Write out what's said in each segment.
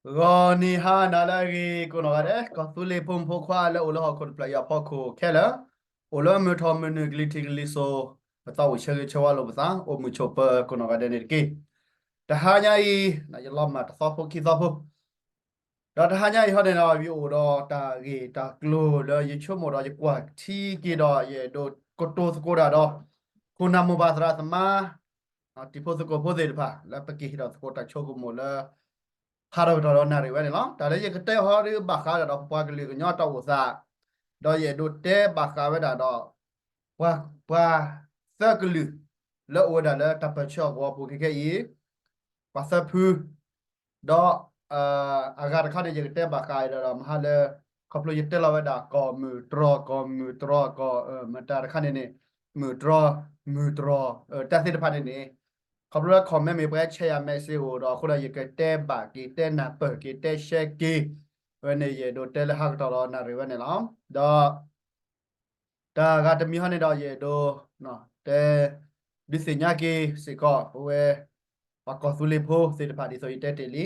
ဂီၤနံၤဟါနၤလၢအဂ့ၤ ကိးနီၢ်ဂၤဒဲး ကီၢ်သူလ့ၤဖိမုၣ်ဖိခွါလၢအိၣ်လၢဟီၣ်ခိၣ်တဖျၢၣ်အံၤအဖီခိၣ်ခဲလၢာ်, အိၣ်လၢမုၢ်ထီၣ်မုၢ်နုာ်ကလံၤထံးကလံၤစိး, ပသးအိၣ်ဆၢဂ့ၤဆၢဝါလိာ်ပသး အိၣ်မုာ်ဆိးပၢၤကိးနီၢ်ဂၤဒဲးန့ၣ်တက့ၢ်. တဟါညါအံၤ ယလီၤမၢ်တသီဖိခံသီဖိ ဒီးတဟါညါအံၤဟီန့ၣ်ဒီး ယအိၣ်ဒီးတၢ်ဂ့ၢ်တၢ်ကျိၤလၢ ယဆိကမိၣ်ဒီးယကွၢ်ထံက့ၤဒီး ယအဲၣ်ဒိးကတိၤသကိးတၢ်ဒီး ခိၣ်နၢ်မိၢ်ပၢ်သရၣ်သမါ တံၤဖိသကိးဖိသ့ၣ်တဖၣ် လၢပကဟ့ၣ်ထီၣ်သကိးတၢ်ဆိကမိၣ်လၢ ဟးထီၣ်ကတီၢ်ဒီးနၣ်ရံၣ်ဝဲန့ၣ်လီၤ. တၢ်လၢယကတဲဟီဒ်ဘၣ်ဃးဒၣ်ဒီးပပှၤကလုာ်ကညီတၢ်အိၣ်သး, ဒီးယအဲၣ်ဒိးတဲဘၣ်ဃးဝဲဒၣ်ဒီး ပှၤ ပှၤသၢကလုာ် လၢအိၣ်ဝဲဒၣ်လၢတၢ်ပၢၢ်ဆၢအဂီၤအပူၤခဲခဲအံၤ, ပှၤသၢဖု ဒီး အဂၤတခါန့ၣ် ယကတဲဘၣ်ဃးဒီးမဟါလၢ ခီဖျိယတဲလီၤဝဲဒၣ်ကီၢ်မုၢ်တြီၢ် ကီၢ်မုၢ်တြီၢ် ကီၢ်မတၤတခါန့ၣ်န့ၣ် မုၢ်တြီၢ် မုၢ်တြီၢ် တၢ်သ့ၣ်တဖၣ်န့ၣ်န့ၣ် ခီဖျိလၢ comment မ့ၢ်ပှၤ share ယၤ message အိၣ်ဒီးအဃိဒီး ယကတဲဘၣ်က့ၤ တဲနၢ်ပၢၢ်က့ၤ တဲ share က့ၤ ဝဲန့ၣ် ယအဲၣ်ဒိးတဲလၢဟးကတီၢ်ဒီးနၣ်ရံၣ်ဝဲန့ၣ်လီၤ. ဒီး တၢ်ဂၤတမံၤဟီန့ၣ်ဒီး ယအဲၣ်ဒိး တဲ ဒုးသ့ၣ်ညါက့ၤစ့ၢ်ကီး ပဝဲ ပှၤကီၢ်သူလ့ၤဖိသ့ၣ်တဖၣ်ဒ်သိးယတဲတ့ၢ်လံ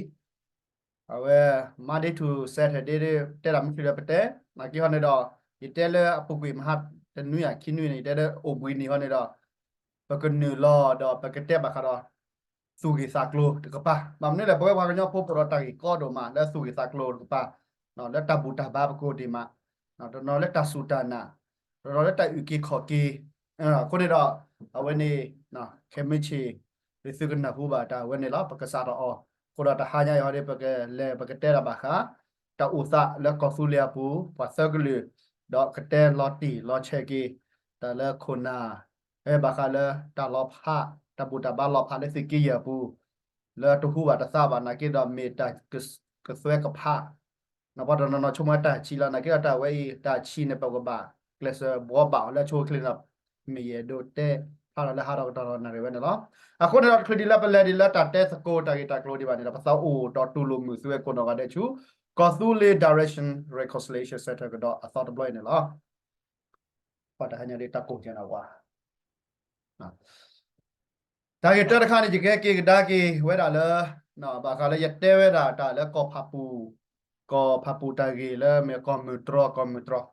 အဝဲ Monday to Saturday တဲတၢ်မ့ၢ်ချုးဒီးပတဲ နာ်က့ဟီန့ၣ်ဒီး ယတဲလၢအပူၤကွံာ်မဟါတနွံဧါခံနွံန့ၣ် ယတဲလၢအိၣ်ဘှံးနံၤဟီန့ၣ်ဒီး ပကနုာ်လီၤဒီးပကတဲဘၣ်ဃးဒီး သူၣ်ဂ့ၢ်သးကျိၤတကပၤ ဘၣ်မနုၤလဲၣ် ပဝဲပှၤကညီဖိပအိၣ်ဒီးတၢ်ဂ့ၢ်ကီဒိၣ်မးလၢသူၣ်ဂ့ၢ်သးကျိၤတကပၤ လၢတၢ်ဘူၣ်တၢ်ဘါပကိးဒံးမး တနီၤလၢတၢ်စူၢ်တၢ်နာ် တနီၤလၢတၢ်အုၣ်က့ၤခီၣ်က့ၤ အဃိန့ၣ်ဒီး အဝဲန့ၣ် ခဲမုၢ်ဆ့ၣ် ဒ်သုကနၢ်ဟူဘၣ်တၢ်ဝဲန့ၣ်လီၤ ပကစးထီၣ်အီၤ အဃိဒီးတဟါညါအံၤဟီဒီး ပကလဲၤပကတဲတၢ်ဘၣ်ဃး တၢ်အိၣ်သးလၢကီၢ်သူလ့ၤအပူၤ ပှၤသၢကလုာ် ဒီးကတဲလီၤတံၢ်လီၤဆဲးက့ၤ တၢ်လၢခိၣ်နၢ် ဘၣ်ဃးလၢတၢ်လီၤဖး တၢ်ဘူၣ်တၢ်ဘါလီၤဖးလၢသုးက့ယဲၢ်အပူၤ လၢတဟူဘၣ်တသးဘၣ် နာ်က့ဒီးမ့ၢ်တၢ်ကသွဲကဖး ပှၤတနီၤနီၤဆိကမိၣ်တၢ်ဆံးလီၤ နာ်က့ဒီးတၢ်ဝဲအံၤ တၢ်ဆံးန့ၣ် ပကဘၣ်ကျဲးစၢးဘှီဘၣ်အီၤလၢအဆိအချ့န့ၣ်ဒီး မ့ၢ်ယအဲၣ်ဒိးတဲဖျါထီၣ်လၢဟးထီၣ်ကတီၢ်ဒီးနၣ်ရံၣ်ဝဲန့ၣ်လီၤ. အဃိန့ၣ်ဒီး တချုးဒံးလၢပလဲၤဒံးလၢတၢ်တဲသကိးတၢ်ဂ့ၢ်တၢ်ကျိၤဒံးဘၣ်န့ၣ်ဒီး ပသးအိၣ်ဒီးတူၢ်လိာ်မုာ်သုဝဲကိးနီၢ်ဂၤဒဲးဆူ ကီၢ်သူလ့ၤ Direction Reconciliation Centre ကဒီးအသီတဘျီအံၤန့ၣ်လီၤ. ပှၤတဟါညါဒ်တၢ်ကိၢ်ကဲနီၤဝဲ တၢ်ဂ့ၢ်တၢတခါန့ၣ် ယကဟဲက့ၤကဒါက့ၤဝဲဒၣ်လၢ ဘၣ်ဃးလၢယတဲဝဲဒၣ်တၢ်လၢကီၢ်ဖးပူၤ ကီၢ်ဖးပူၤတၢ်ဂ့ၢ်လၢမ့ၢ်ကီၢ်မုၢ်တြီၢ် ကီၢ်မုၢ်တြီၢ်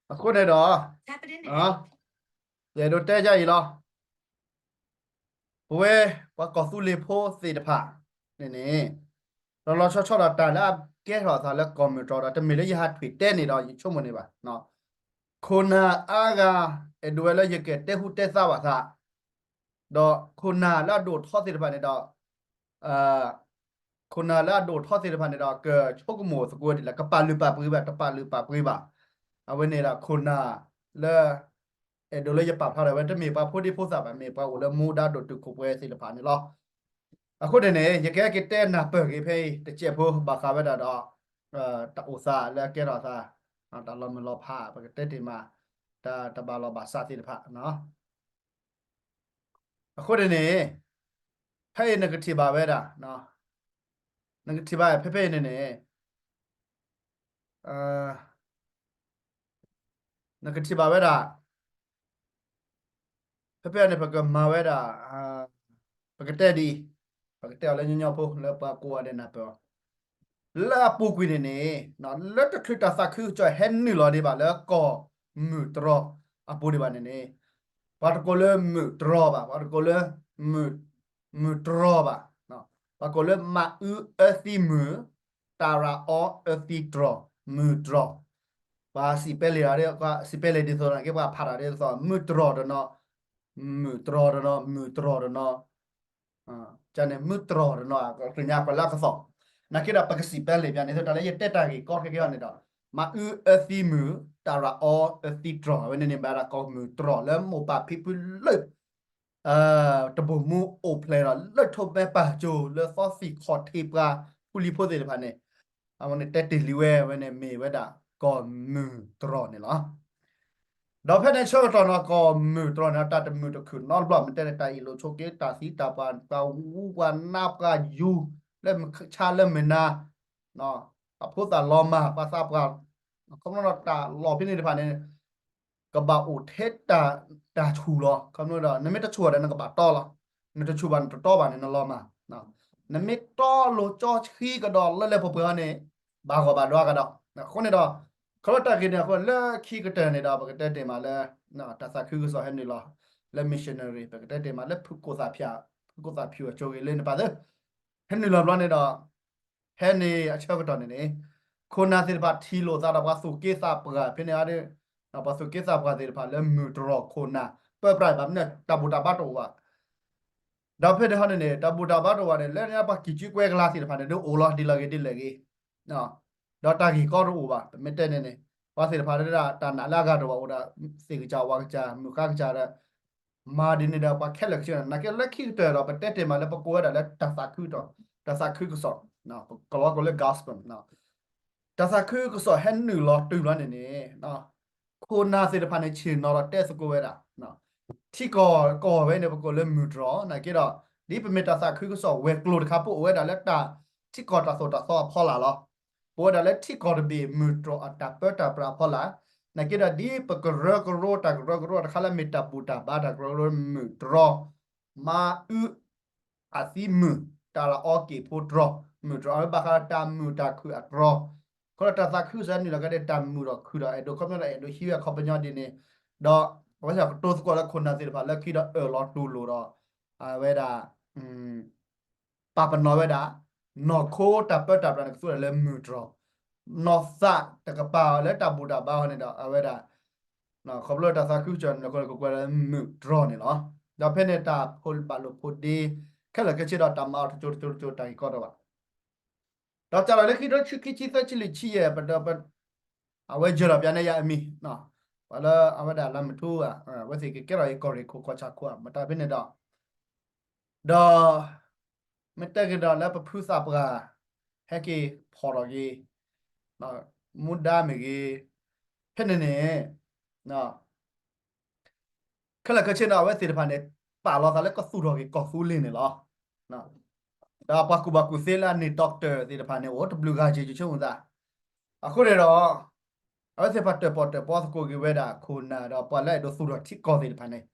အဃိန့ၣ်ဒီး ယအဲၣ်ဒိးတဲဒ်အံၤလီၤ. ပဝဲ ပှၤကီၢ်သူလ့ၤဖိသ့ၣ်တဖၣ်န့ၣ်န့ၣ် လီၤလီၤဆီဆီဒီးတၢ်လၢအကဲထီၣ်အသးလၢကီၢ်မုၢ်တြီၢ်ဒီး တမ့ၢ်လၢယဟးထွံၣ်တဲန့ၣ်ဒီး ယဆိကမိၣ်န့ၣ်ဘၣ်. ခိၣ်နၢ်အါဂၤ အဲၣ်ဒိးဝဲလၢယကတဲဟူတဲသါဘၣ်သး ဒီးခိၣ်နၢ်လၢအဒိၣ်ထီသ့ၣ်တဖၣ်န့ၣ်ဒီး ခိၣ်နၢ်လၢအဒိၣ်ထီသ့ၣ်တဖၣ်န့ၣ်ဒီး ကဆိကမိၣ်သကိးဒ်လဲၣ် ကပာ်လုၢ်ပာ်ပှ့ၤဘၣ် တပာ်လုၢ်ပာ်ပှ့ၤဘၣ်. အဝဲန့ၣ်ဒီးခိၣ်နၢ်လၢ အဲၣ်ဒိးလၢယပာ်ဖျါထီၣ်ဝဲ တမ့ၢ်ပှၤဖိဒံဖိသၣ်ဘၣ် မ့ၢ်ပှၤအိၣ်လၢမူဒါဒိၣ်တုာ်ခိၣ်ပှဲၤသ့ၣ်တဖၣ်န့ၣ်လီၤ. အဃိန့ၣ်န့ၣ် ယကဟဲက့ၤတဲနၢ်ပၢၢ်က့ၤဖဲအံၤ တစဲးဖိဘၣ်ဃးဝဲဒၣ်ဒီး တၢ်အိၣ်သးလၢအကဲထီၣ်သး တၢ်လီၤမုၢ်လီၤဖး ပကတဲတ့ၢ်မး တၢ်တဘၣ်လီၢ်ဘၣ်စးသ့ၣ်တဖၣ် အဃိန့ၣ်န့ၣ် ဖဲအံၤနကထံၣ်ဘၣ်ဝဲဒၣ် နကထံၣ်ဘၣ်ဖဲဖဲအံၤန့ၣ်န့ၣ် နကထံၣ်ဘၣ်ဝဲဒၣ် ဖဲဖဲအံၤန့ၣ် ပကမၤဝဲဒၣ် ပကတဲဒ်အံၤ ပကတဲအီၤလၢညီညီဖိ လၢပှၤကိးဂၤဒဲးနၢ်ပၢၢ်အီၤ လၢအပူၤကွံာ်န့ၣ်န့ၣ် လၢတချုးတၢ်သးခုကစီၣ်ဟဲနုာ်လီၤဒံးဘၣ်လၢကီၢ်မုၢ်တြီၢ်အပူၤဒံးဘၣ်န့ၣ်န့ၣ် ပှၤတကိးလၢမုၢ်တြီၢ်ဘၣ် ပှၤတကိးလၢ မုၢ်တြီၢ်ဘၣ် ပှၤကိးလၢမၤအုအၢသံမုၢ် တၢ်ရၤအီအၢသံတြီၢ် မုၢ်တြီၢ် ပှၤစံးပဲလဲၣ် စံးပဲလဲၣ်ဒ်သိးနာ်က့ ပှၤဖးတၢ်ဒ်သိး မုၢ်တြီၢ်တနီၤ မုၢ်တြီၢ်တနီၤ မုၢ်တြီၢ်တနီၤ ကန့ၣ် မုၢ်တြီၢ်တနီၤ ကညါပှၤလၢအကသီၣ် နာ်က့ဒီးပကစံးပဲလဲၣ်ဘၣ်န့ၣ် တၢ်လၢယတဲတၢ်ဂ့ၢ်ကီခဲကဲအံၤန့ၣ်ဒီး မၤအုအၢသံမုၢ် တၢ်ရၤအီအၢသံတြီၢ် အဝဲန့ၣ်န့ၣ် မ့ၢ်ဒၣ်ကီၢ်မုၢ်တြီၢ်လၢမိၢ်ပၢ်ဖံဖုလၢ တဘိၣ်မူအိၣ်ဖျဲၣ်ဒီး လၢထိးမဲပာ်စိၤ လၢသီသံၣ်ခီၣ်ထံးပှၤ ဖူလံၤဖိသ့ၣ်တဖၣ်န့ၣ် အဝဲန့ၣ်တဲတ့ၢ်လံဝဲ အဝဲန့ၣ်မ့ၢ်ဝဲဒၣ်ကီၢ်မုၢ်တြီၢ်န့ၣ်လီၤ. ဒီးဖဲန့ၣ်ဆၢကတီၢ်နီၤ ကီၢ်မုၢ်တြီၢ်န့ၣ် တၢ်တမုာ်တခုၣ်နီတဘျီ မ့ၢ်တဲန့ၣ် တၢ်အ့ၣ်လိာ်ဆိးက့ တၢ်သံတၢ်ပှၢ် ပှၤဝူပှၤနါပှၤယူၤ လၢဆါလၢမုၢ်နၤ ပှၤဖိသၣ်လီၤမၢ် ပှၤသးပှၢ် ခီဖျိဒီးတၢ်လီၢ်ဖဲန့ၣ်တဖၣ်န့ၣ် ကဘၣ်အိၣ်ထဲတၢ်ဆူၣ်လီၤ. ခီဖျိဒီး နမ့ၢ်တဆူၣ်ဘၣ်ဒီး နကဘၣ်တီလီၤ. နတဆူၣ်ဘၣ် နတတီဘၣ်န့ၣ် နလီၤမၢ် နမ့ၢ်တီလိၤကၠီဆှံကဒီးလၢလၢပှဲၤပှဲၤအီၤန့ၣ် ဘၣ်ဂီၢ်ဘၣ်ဒွါကဒီး. အဃိန့ၣ်ဒီး ခီဖျိတၢ်ဂ့ၢ်န့ၣ်အဃိ လၢခံကတၢၢ်န့ၣ်ဒီး ပကတဲတ့ၢ်မးလၢ တၢ်သးခုကစီၣ်ဟဲနုာ်လီၤ လၢ missionary ပကတဲတ့ၢ်မးလၢဖုကိၣ်သၣ်ဖၠး ဖုကိၣ်သၣ်ဖၠးအကၠိဂ့ၤလၢန့ၣ်ပာ်သ့ ဟဲနုာ်လီၤဘျီန့ၣ်ဒီး ဖဲန့ၣ်အဆၢကတီၢ်န့ၣ်န့ၣ် ခိၣ်နၢ်သ့ၣ်တဖၣ်ထံၣ်လိာ်သးဒီးပှၤသူၣ်က့သးပှၢ်ဖဲန့ၣ်အါဒ် ပှၤသူၣ်က့သးပှၢ်သ့ၣ်တဖၣ်လၢမုၢ်တြီၢ်ခိၣ်နၢ် ပၢပြးဘၣ်မနုၤတၢ်ဘူၣ်တၢ်ဘါတအိၣ်ဘၣ်. ဒီးဖဲန့ၣ်ဟီန့ၣ်န့ၣ် တၢ်ဘူၣ်တၢ်ဘါတအိၣ်ဘၣ်န့ၣ် လၢန့ၣ်ပှၤကံၢ်ကူကွဲကလါသ့ၣ်တဖၣ်န့ၣ် ဒ်အိၣ်လီၤဒ်လဲၣ်ဂ့ၤဒ်လဲၣ်ဂ့ၤ ဒီးတၢ်ဂ့ၢ်ကီတအိၣ်ဘၣ် ပမ့ၢ်တဲန့ၣ်န့ၣ် ပှၤသ့ၣ်တဖၣ်လၢတၢ်နာ်လၢအဂၤတအိၣ်ဘၣ် အိၣ်ဒီး သ့ၣ်ကစၢ်ဝၣ်ကစၢ် မုၢ်ဃါကစၢ်ဒီး မၤဒ်န့ၣ်ဒီး ပှၤခဲလၢာ်ခဲဆ့ နာ်က့လၢခံကတၢၢ်ဒီး ပတဲတ့ၢ်မးလၢပကိးဝဲဒၣ်လၢတၢ်သးခုတီၢ် တၢ်သးခုကစီၣ် ကလီကလၢ gospel တၢ်သးခုကစီၣ်ဟဲနုာ်လီၤတုၤဘျီန့ၣ်န့ၣ် ခိၣ်နၢ်သ့ၣ်တဖၣ်န့ၣ် ဆ့ၣ်နီၤဒီးတဲသကိးဝဲဒၣ် ထံကီၢ်ကီၢ်ဝဲန့ၣ် ပကိးလၢမုၢ်တြီၢ် နာ်က့ဒီး ဒ်ပမ့ၢ်တၢ်သးခုကစီၣ်ဝဲၤကျိၤတခါ ပအိၣ်ဝဲဒၣ်လၢတၢ်ထံကီၢ်တၢ်သိၣ်တၢ်သီအဖီလာ်လီၤ. ပအိၣ်ဝဲဒၣ်လၢထံကီၢ်တဘ့ၣ်မုၢ်တြီၢ်အတၢ်ပၢတၢ်ပြးအဖီလာ်, နာ်က့ဒီးဒ်ပကရၢကရိတၢ်ကရၢကရိတခါလၢမ့ၢ်တၢ်ဘူၣ်တၢ်ဘါတၢ်ကရၢကရိမုၢ်တြီၢ်, မၤအု အသံမုၢ်, တၢ်လၤအီက့ၤဖိတြီၢ်, မုၢ်တြီၢ် အဝဲဘၣ်ဃးဒီးတၢ်မုာ်တၢ်ခုၣ်အတြီၢ်, ခီဒီးတၢ်သးခုကစီၣ်နုာ်လီၤကဒီးတၢ်မုာ်ဒီးခုၣ်ဒီးအဲၣ်ဒိးခီပညီဒီးအဲၣ်ဒိးဟံးဝဲအခီပညီဒ်န့ၣ်, ဒီးအဝဲသ့ၣ်ကတိၤသကိးလၢခိၣ်နၢ်သ့ၣ်တဖၣ်လၢခံဒီးအၢၣ်လီၤတူၢ်လိာ်ဒီး အဝဲဒၣ် ပာ်ပနီၣ်ဝဲဒၣ် နီၢ်ခိတၢ်ပၢတၢ်ပြးန့ၣ် ကသူဝဲဒၣ်လၢမုၢ်တြီၢ်, နီၢ်သးတကပၤလၢတၢ်ဘူၣ်တၢ်ဘါအီၤန့ၣ်ဒီး အဝဲဒၣ် ခီဖျိတၢ်သးခုကစီၣ်န့ၣ် နကကွဲးလၢမုၢ်တြီၢ်န့ၣ်လီၤ. ဒီးဖဲန့ၣ်တၢ်ဖိဘၣ်လိာ်ဖိးဒ့ ခဲလၢာ်ခဲဆ့ဒီးတၢ်မၤအီၤတကၠိတကၠိတကၠိတၢ်ဂ့ၢ်ကီတအိၣ်ဘၣ်. ဒီးစးထီၣ်လၢခံကထိခံဆံသၢဆံလွံၢ်ဆံယဲၢ် ပဒီး အဝဲယၢၤဒီးပျးနဲယၤအမံၤ, ပှၤလၢအဝဲဒၣ်လၢမထူဧါ, အဝဲသ့ၣ်ကကဲထီၣ်အံၤကီၢ်ရ့ၣ်ခိၣ်ကီၢ်ဆၣ်ခိၣ်ဧါ မတၤဖဲန့ၣ်ဒီး, ဒီး မ့ၢ်တဲက့ၤဒီးလၢပဖုသးပှၢ် ဟဲက့ၤဖီၣ်ထီၣ်က့ၤ မူဒါမ့ၢ်ဂ့ၤ, ဖဲန့ၣ်န့ၣ် ခဲလၢာ်ခဲဆ့န့ၣ် အဝဲသ့ၣ်တဖၣ်န့ၣ် ပာ်လီၤသးလၢကသူၣ်ထီၣ်က့ၤကီၢ်သူလ့ၤန့ၣ်လီၤ. ဒီးပှၤကူၣ်ဘၣ်ကူၣ်သ့လၢအန့ၢ် doctor သ့ၣ်တဖၣ်န့ၣ် အိၣ်တဘျုးဂၤက့ၤ ယဆိကမိၣ်သး, အဃိန့ၣ်ဒီး အဝဲသ့ၣ်တဖၣ်တၢၣ်ပီၣ်တၢၣ်ပီသကိးက့ၤဝဲဒၣ်ခိၣ်နၢ်ဒီးပှၤလၢအဲၣ်ဒိးသူၣ်ထီၣ်ထံကီၢ်သ့ၣ်တဖၣ်န့ၣ်,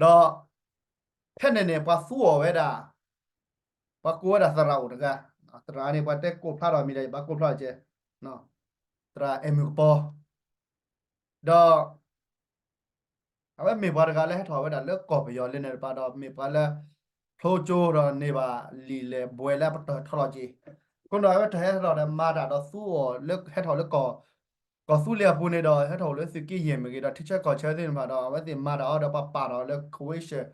ဒီး ဖဲန့ၣ်န့ၣ် ပှၤသူအီၤဝဲဒၣ် ပှၤကိးဝဲဒၣ်သရၣ်အိၣ်တဂၤ, သရၣ်န့ၣ် ပှၤတဲကိးဖျါထီၣ်မံၤဒီး ယဘၣ်ကိးဖျါကဲ, သရၣ်အဲၣ်မုၢ်ကပီၤ, ဒီး အဝဲမ့ၢ်ပှၤတဂၤလၢဟဲထီၣ်ဝဲဒၣ်လၢကီၢ်ပယီၤလၢန့ၣ်တပၤဒီး မ့ၢ်ပှၤလၢ ဖျိကၠိဒီးန့ၢ်ဘၣ်လံာ်လဲၢ်ဘွဲ့လၢအပတီၢ်ထီလီၤက့ၤ, အဃိန့ၣ်အဝဲတၢ်ဟဲထီၣ်ဒီးမၤတၢ်ဒီးသူအီၤလၢဟဲထီၣ်လၢကီၢ် ကီၢ်သူလ့ၤအပူၤန့ၣ်ဒီး ဟဲထီၣ်အိၣ်လၢသုးက့ယဲၢ်မ့ၢ်ဂ့ၤဒီး ထံဆၢကီၢ်ဆၢသ့ၣ်တဖၣ်ဒီး အဝဲသ့ၣ်မၤတၢ်အီၤဒီး ပှၤပာ်ဒီးလၢ ခဝ့ၡၢၣ်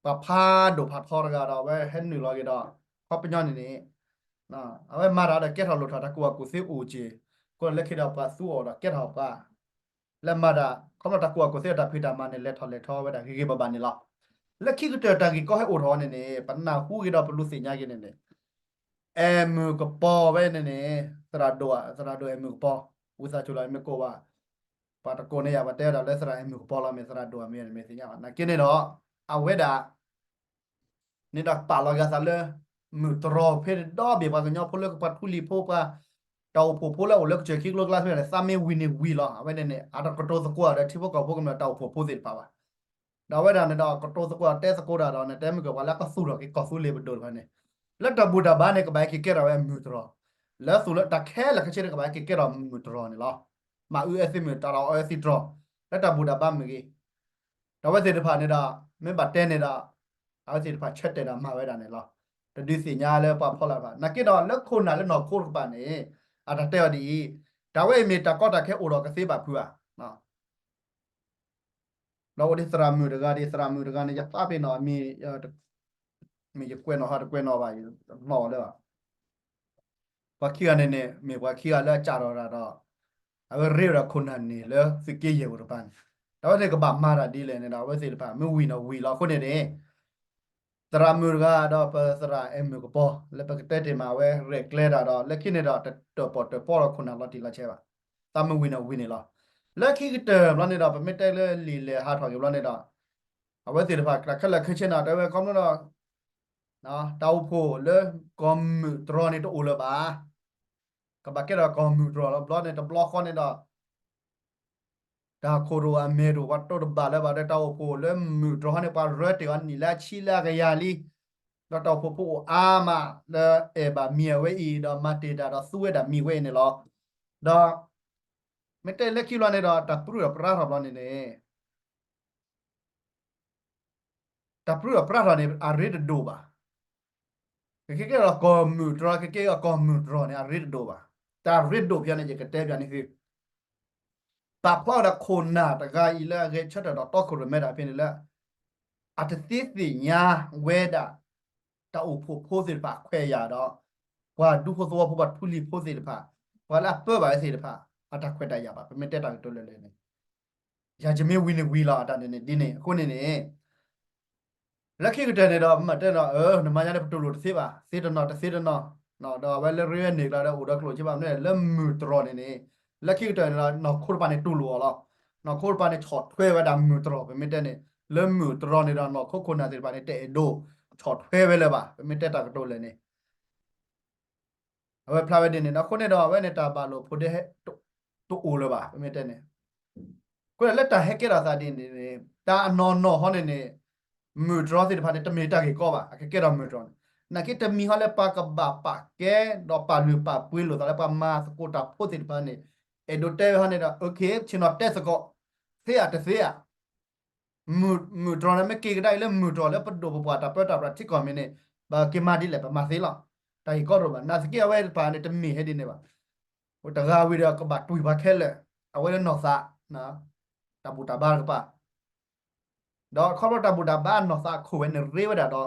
ပှၤဖးဒိၣ်ဖးထီတဂၤဒီး အဝဲဟဲနုာ်လီၤက့ၤဒီး ခီပညီန့ၣ်န့ၣ် အဝဲမၤတၢ်ဒီးကဲထီၣ်လိၣ်ထီၣ်တၢ်ကူၣ်ဘၣ်ကူၣ်သ့အိၣ်က့ၤ, အဃိန့ၣ်လၢခံဒီးပှၤသူအီၤဒီးကဲထီၣ်ပှၤ လၢမၤတၢ် ခီဖျိတၢ်ကူၣ်ဘၣ်ကူၣ်သ့တၢ်ဖံးတၢ်မၤန့ၣ် လဲၤထီၣ်လဲၤထီဝဲဒၣ်ဂ့ၤဂ့ၤဘၣ်ဘၣ်န့ၣ်လီၤ. လၢခံကတၢၢ်တၢ်ဂ့ၢ်ကီဟဲအိၣ်ထီၣ်န့ၣ်န့ၣ် ပနၢ်ဟူက့ၤဒီးပလူၤသ့ၣ်ညါက့ၤန့ၣ်န့ၣ် အဲၣ်မုၢ်ကပီၤဝဲန့ၣ်န့ၣ် သရၣ်ဒိၣ် သရၣ်ဒိၣ်အဲၣ်မုၢ်ကပီၤ ဝံသးစူၤလီၤ မ့ၢ်ကိးဘၣ် ပှၤတကိးန့ၢ်ယၤ ပှၤတဲဝဲဒၣ်လၢသရၣ်အဲၣ်မုၢ်ကပီၤလီၤ မ့ၢ်သရၣ်ဒိၣ်မ့ၢ် မ့ၢ်သ့ၣ်ညါဘၣ် နာ်က့န့ၣ်ဒီး အဝဲဒၣ် န့ၣ်ဒီးပာ်လီၤဂာ်သးလၢ မုၢ်တြီၢ်ဖဲန့ၣ်ဒီဘ့ၣ် ပှၤကညီဖိလၢပှၤထူလံၤဖိ ပှၤ တၢ်အိၣ်ဖှိၣ်ဖိလၢအိၣ်လၢကစၢၢ်ခံကျိကျါဖဲန့ၣ် သးမ့ၢ်ဝံၤန့ၣ်ဝံၤလီၤ. အဝဲန့ၣ်န့ၣ် အတကတိၤသကိးဒီးထံဖိကီၢ်ဖိကမျၢၢ်တၢ်အိၣ်ဖှိၣ်ဖိသ့ၣ်တဖၣ်ဘၣ်. ဒီးအဝဲဒၣ်န့ၣ်ဒီး ကတိၤသကိးတဲသကိးတၢ်ဒီးန့ၣ် တဲမ့ၢ်ကပှၤလၢကသူၣ်ထီၣ်က့ၤကီၢ်သူလ့ၤပဒိၣ်တဖၣ်န့ၣ် လၢတၢ်ဘူၣ်တၢ်ဘါန့ၣ် ကဘၣ်ဟဲက့ၤကဲထီၣ်ဝဲမုၢ်တြီၢ် လၢသူၣ်လၢတၢ်ခဲလၢာ်ခဲဆ့န့ၣ် ကဘၣ်ဟဲက့ၤကဲထီၣ်မုၢ်တြီၢ်န့ၣ်လီၤ. မၤအုအဲသံမုၢ် တၢ်လၤအီအဲသံတြီၢ် လၢတၢ်ဘူၣ်တၢ်ဘါမ့ၢ်ဂ့ၤ ဒီးအဝဲသ့ၣ်တဖၣ်န့ၣ်ဒီး မ့ၢ်ဘၣ်တဲန့ၣ်ဒီး အဝဲသ့ၣ်တဖၣ်ဆၢတဲာ်ဒီးမၤဝဲဒၣ်န့ၣ်လီၤ. တဒုးသ့ၣ်ညါလၢပှၤဖီလာ်တဖၣ် နာ်က့ဒီးလၢခိၣ်နၢ်လၢနီၢ်ခိတကပၤန့ၣ် အတၢ်တဲအီၤဒ်အံၤ, တၢ်ဝဲအံၤမ့ၢ်တၢ်ကီတၢ်ခဲအိၣ်ဒီးကသ့ဘၣ်ဖုးဧါ. ဒီးအိၣ်ဒ်သရၣ်မုၣ်တဂၤဒ် သရၣ်မုၣ်တဂၤန့ၣ် ယသးပ့ၤနီၣ်အမံၤ မ့ၢ်ယကွဲးနီၣ်ဟီတကွဲးနီၣ်ဘၣ် ယနီၣ်လၢ ပှၤခံဂၤန့ၣ်န့ၣ် မ့ၢ်ပှၤခံဂၤလၢအစးထီၣ်တၢ်ဒီး အဝဲရ့ဝဲဒၣ်ခိၣ်နၢ်န့ၣ်လၢသုးက့ယဲၢ်ပူၤတပၤန့ၣ် ဒီးအဝဲသ့ၣ်ကဘၣ်မၤတၢ်ဒ်လဲၣ်န့ၣ်ဒီး အဝဲသ့ၣ်တဖၣ်မ့ၢ်ဝံၤန့ၣ်ဝံၤလီၤ. အဃိန့ၣ်န့ၣ် သရၣ်မုၣ်တဂၤဒီးပသရၣ်အဲၣ်မုၣ်ကပီၤ လၢပကတဲတ့ၢ်မး အဝဲရဲၣ်ကျဲၤတၢ်ဒီး လၢခံန့ၣ်ဒီးတၢၣ်ပီၣ်တၢၣ်ပီဒီးခိၣ်နၢ်လီၤတံၢ်လီၤဆဲးဘၣ်. သးမ့ၢ်ဝံၤန့ၣ်ဝံၤန့ၣ်လီၤ. လၢခံကတၢၢ်ဘျီန့ၣ်ဒီး ပမ့ၢ်တဲလၢလံာ်လဲၢ်ဟးထီၣ်က့ၤဘျီန့ၣ်ဒီး အဝဲသ့ၣ်တဖၣ်တၢ်ခဲလၢာ်ခဲဆ့န့ၣ် တဲဝဲခီဖျိဒီး တၢ်အိၣ်ဖှိၣ်လၢကီၢ်မုၢ်တြီၢ်န့ၣ်တအိၣ်လၢၤဘၣ်. ကဘၣ်ကဲထီၣ်ကီၢ်မုၢ်တြီၢ်လီၤ. ဘျီန့ၣ်တဘျီဃီန့ၣ်ဒီး တၢ်ခိၣ်ရိၣ်အမဲာ်ရိၣ် ပှၤတိၢ်တဘၣ်လၢၤဘၣ်ဒီး တၢ်အိၣ်ဖှိၣ်လၢမုၢ်တြီၢ်ဟီန့ၣ် ပှၤရၢတ့ၢ်အီၤနံၣ်လၢအဆံလၢအကယၤလံ. ဒီးတၢ်အိၣ်ဖှိၣ်ဖိအိၣ်အါမးလၢအဲၣ်ဘၣ်မံၤအဝဲအံၤ ဒီးမၤတ့ၢ်တၢ်ဒီးသူဝဲဒၣ်မံၤဝဲအံၤန့ၣ်လီၤ. ဒီး မ့ၢ်တဲလၢခံဘျီန့ၣ်ဒီး တၢ်ပြူၢ်ဒီးပြါထီၣ်ဘျီန့ၣ်န့ၣ် တၢ်ပြူၢ်ဒီးပြါထီၣ်န့ၣ် အရ့တဒိၣ်ဘၣ်. ကကဲကဲဒီးကီၢ်မုၢ်တြီၤ ကကဲကီၢ်မုၢ်တြီၤန့ၣ် အရ့တဒိၣ်ဘၣ်. တၢ်ရ့ဒိၣ်ဖဲန့ၣ် ယကတဲဖဲန့ၣ်သု ပာ်ဖျါဝဲဒၣ်ခိၣ်နၢ်တဂၤအံၤလၢအဂဲၤဆၢထၢၣ်ဒီးတီခိၣ်ရိၣ်မဲတၢ်ဖဲန့ၣ်လၢ အတသ့သ့ၣ်ညါဝဲဒၣ် တၢ်အိၣ်ဖှိၣ်ဖိသ့ၣ်တဖၣ်အခွဲးအယာ်ဒီး ပှၤဒူဖိသဝီဖိ ပှၤထူလံၤဖိသ့ၣ်တဖၣ် ပှၤလၢအပၢဘၣ်ဝဲသ့ၣ်တဖၣ် အတၢ်ခွဲးတၢ်ယာ်ဘၣ်. ပမ့ၢ်တဲတၢ်ကတိၤလၢာ်လၢာ်န့ၣ် ယၤယမ့ၢ်ဝံၤန့ၣ်ဝံၤလီၤ အတၢ်န့ၣ်န့ၣ် ဒ်န့ၣ်အဃိန့ၣ်န့ၣ် လၢခံကတၢၢ်န့ၣ်ဒီး မ့ၢ်တဲဒီး အၢ နမၤညါန့ၣ် ပတူၢ်လိာ်တသ့ဘၣ်, သ့တနီၤတသ့တနီၤ, ဒီးအဝဲလၢရ့ဝဲန့ၣ်ကျါဒီး အိၣ်ဒီးကျိၣ်စ့ဘၣ် မ့ၢ်လၢမုၢ်တြီၤန့ၣ်န့ၣ် လၢခံကတၢၢ်န့ၣ်ဒီး နီၢ်ခိတပၤန့ၣ်တူၢ်လိာ်အီၤလီၤ. နီၢ်ခိတပၤန့ၣ်ဆီၣ်ထွဲဝဲဒၣ်မုၢ်တြီၤ ပမ့ၢ်တဲန့ၣ် လၢမုၢ်တြီၤန့ၣ်ဒီး နီၢ်ခိခိၣ်နၢ်သ့ၣ်တဖၣ်န့ၣ် တအဲၣ်ဒိးဆီၣ်ထွဲဝဲလၢၤဘၣ် ပမ့ၢ်တဲတၢ်ကတိၤလၢာ်န့ၣ် အဝဲဖျါဝဲဒ်န့ၣ် အဃိန့ၣ်ဒီး အဝဲန့ၣ်တၢ်ဘၣ်လိာ်ဖိးဒ့ တအိၣ်လၢၤဘၣ် ပမ့ၢ်တဲန့ၣ် အဃိဒီးလၢတၢ်ဟဲကဲထီၣ်သးဒ်န့ၣ်န့ၣ် တၢ်အနီၢ်နီၢ်ဟီန့ၣ်န့ၣ် မုၢ်တြီၤသ့ၣ်တဖၣ်န့ၣ် တမ့ၢ်တၢ်ဂ့ၢ်ကီဘၣ် အကကဲထီၣ်မုၢ်တြီၤန့ၣ် နာ်က့တမံၤဟီလၢပှၤကဘၣ်ပာ်ကဲ ဒီးပာ်လုၢ်ပာ်ပှ့ၤလိာ်သးလၢပှၤမၤသကိးတၢ်ဖိသ့ၣ်တဖၣ်န့ၣ် အဲၣ်ဒိးတဲဝဲဟီန့ၣ်ဒီး အ ဆ့ၣ်နီၤတဲသကိး သ့ဧါတသ့ဧါ မုၢ်တြီၤန့ၣ် မ့ၢ်က့ၤကဒါအံၤလၢမုၢ်တြီၤ လၢပဒိၣ်ပပှၢ်တၢ်ပၢတၢ်ပြးထံကီၢ်မ့ၢ်န့ၣ် ပက့ၤမၤဒ်လဲၣ် ပမၤသ့လီၤ. တၢ်ဂ့ၢ်ကီတအိၣ်ဘၣ် နာ်သက့အဝဲတဖၣ်န့ၣ် တမ့ၢ်ဟဲဒ်န့ၣ်ဘၣ်. တဂၤဝံၤဒီးကဘၣ်တွံၢ်ပှၤခဲလၢာ် အဝဲလၢနီၢ်သး တၢ်ဘူၣ်တၢ်ဘါတကပၤ ဒီးခီဖျိတၢ်ဘူၣ်တၢ်ဘါနီၢ်သးအခိၣ်ဝဲန့ၣ် ရ့ဝဲဒၣ်ဒီး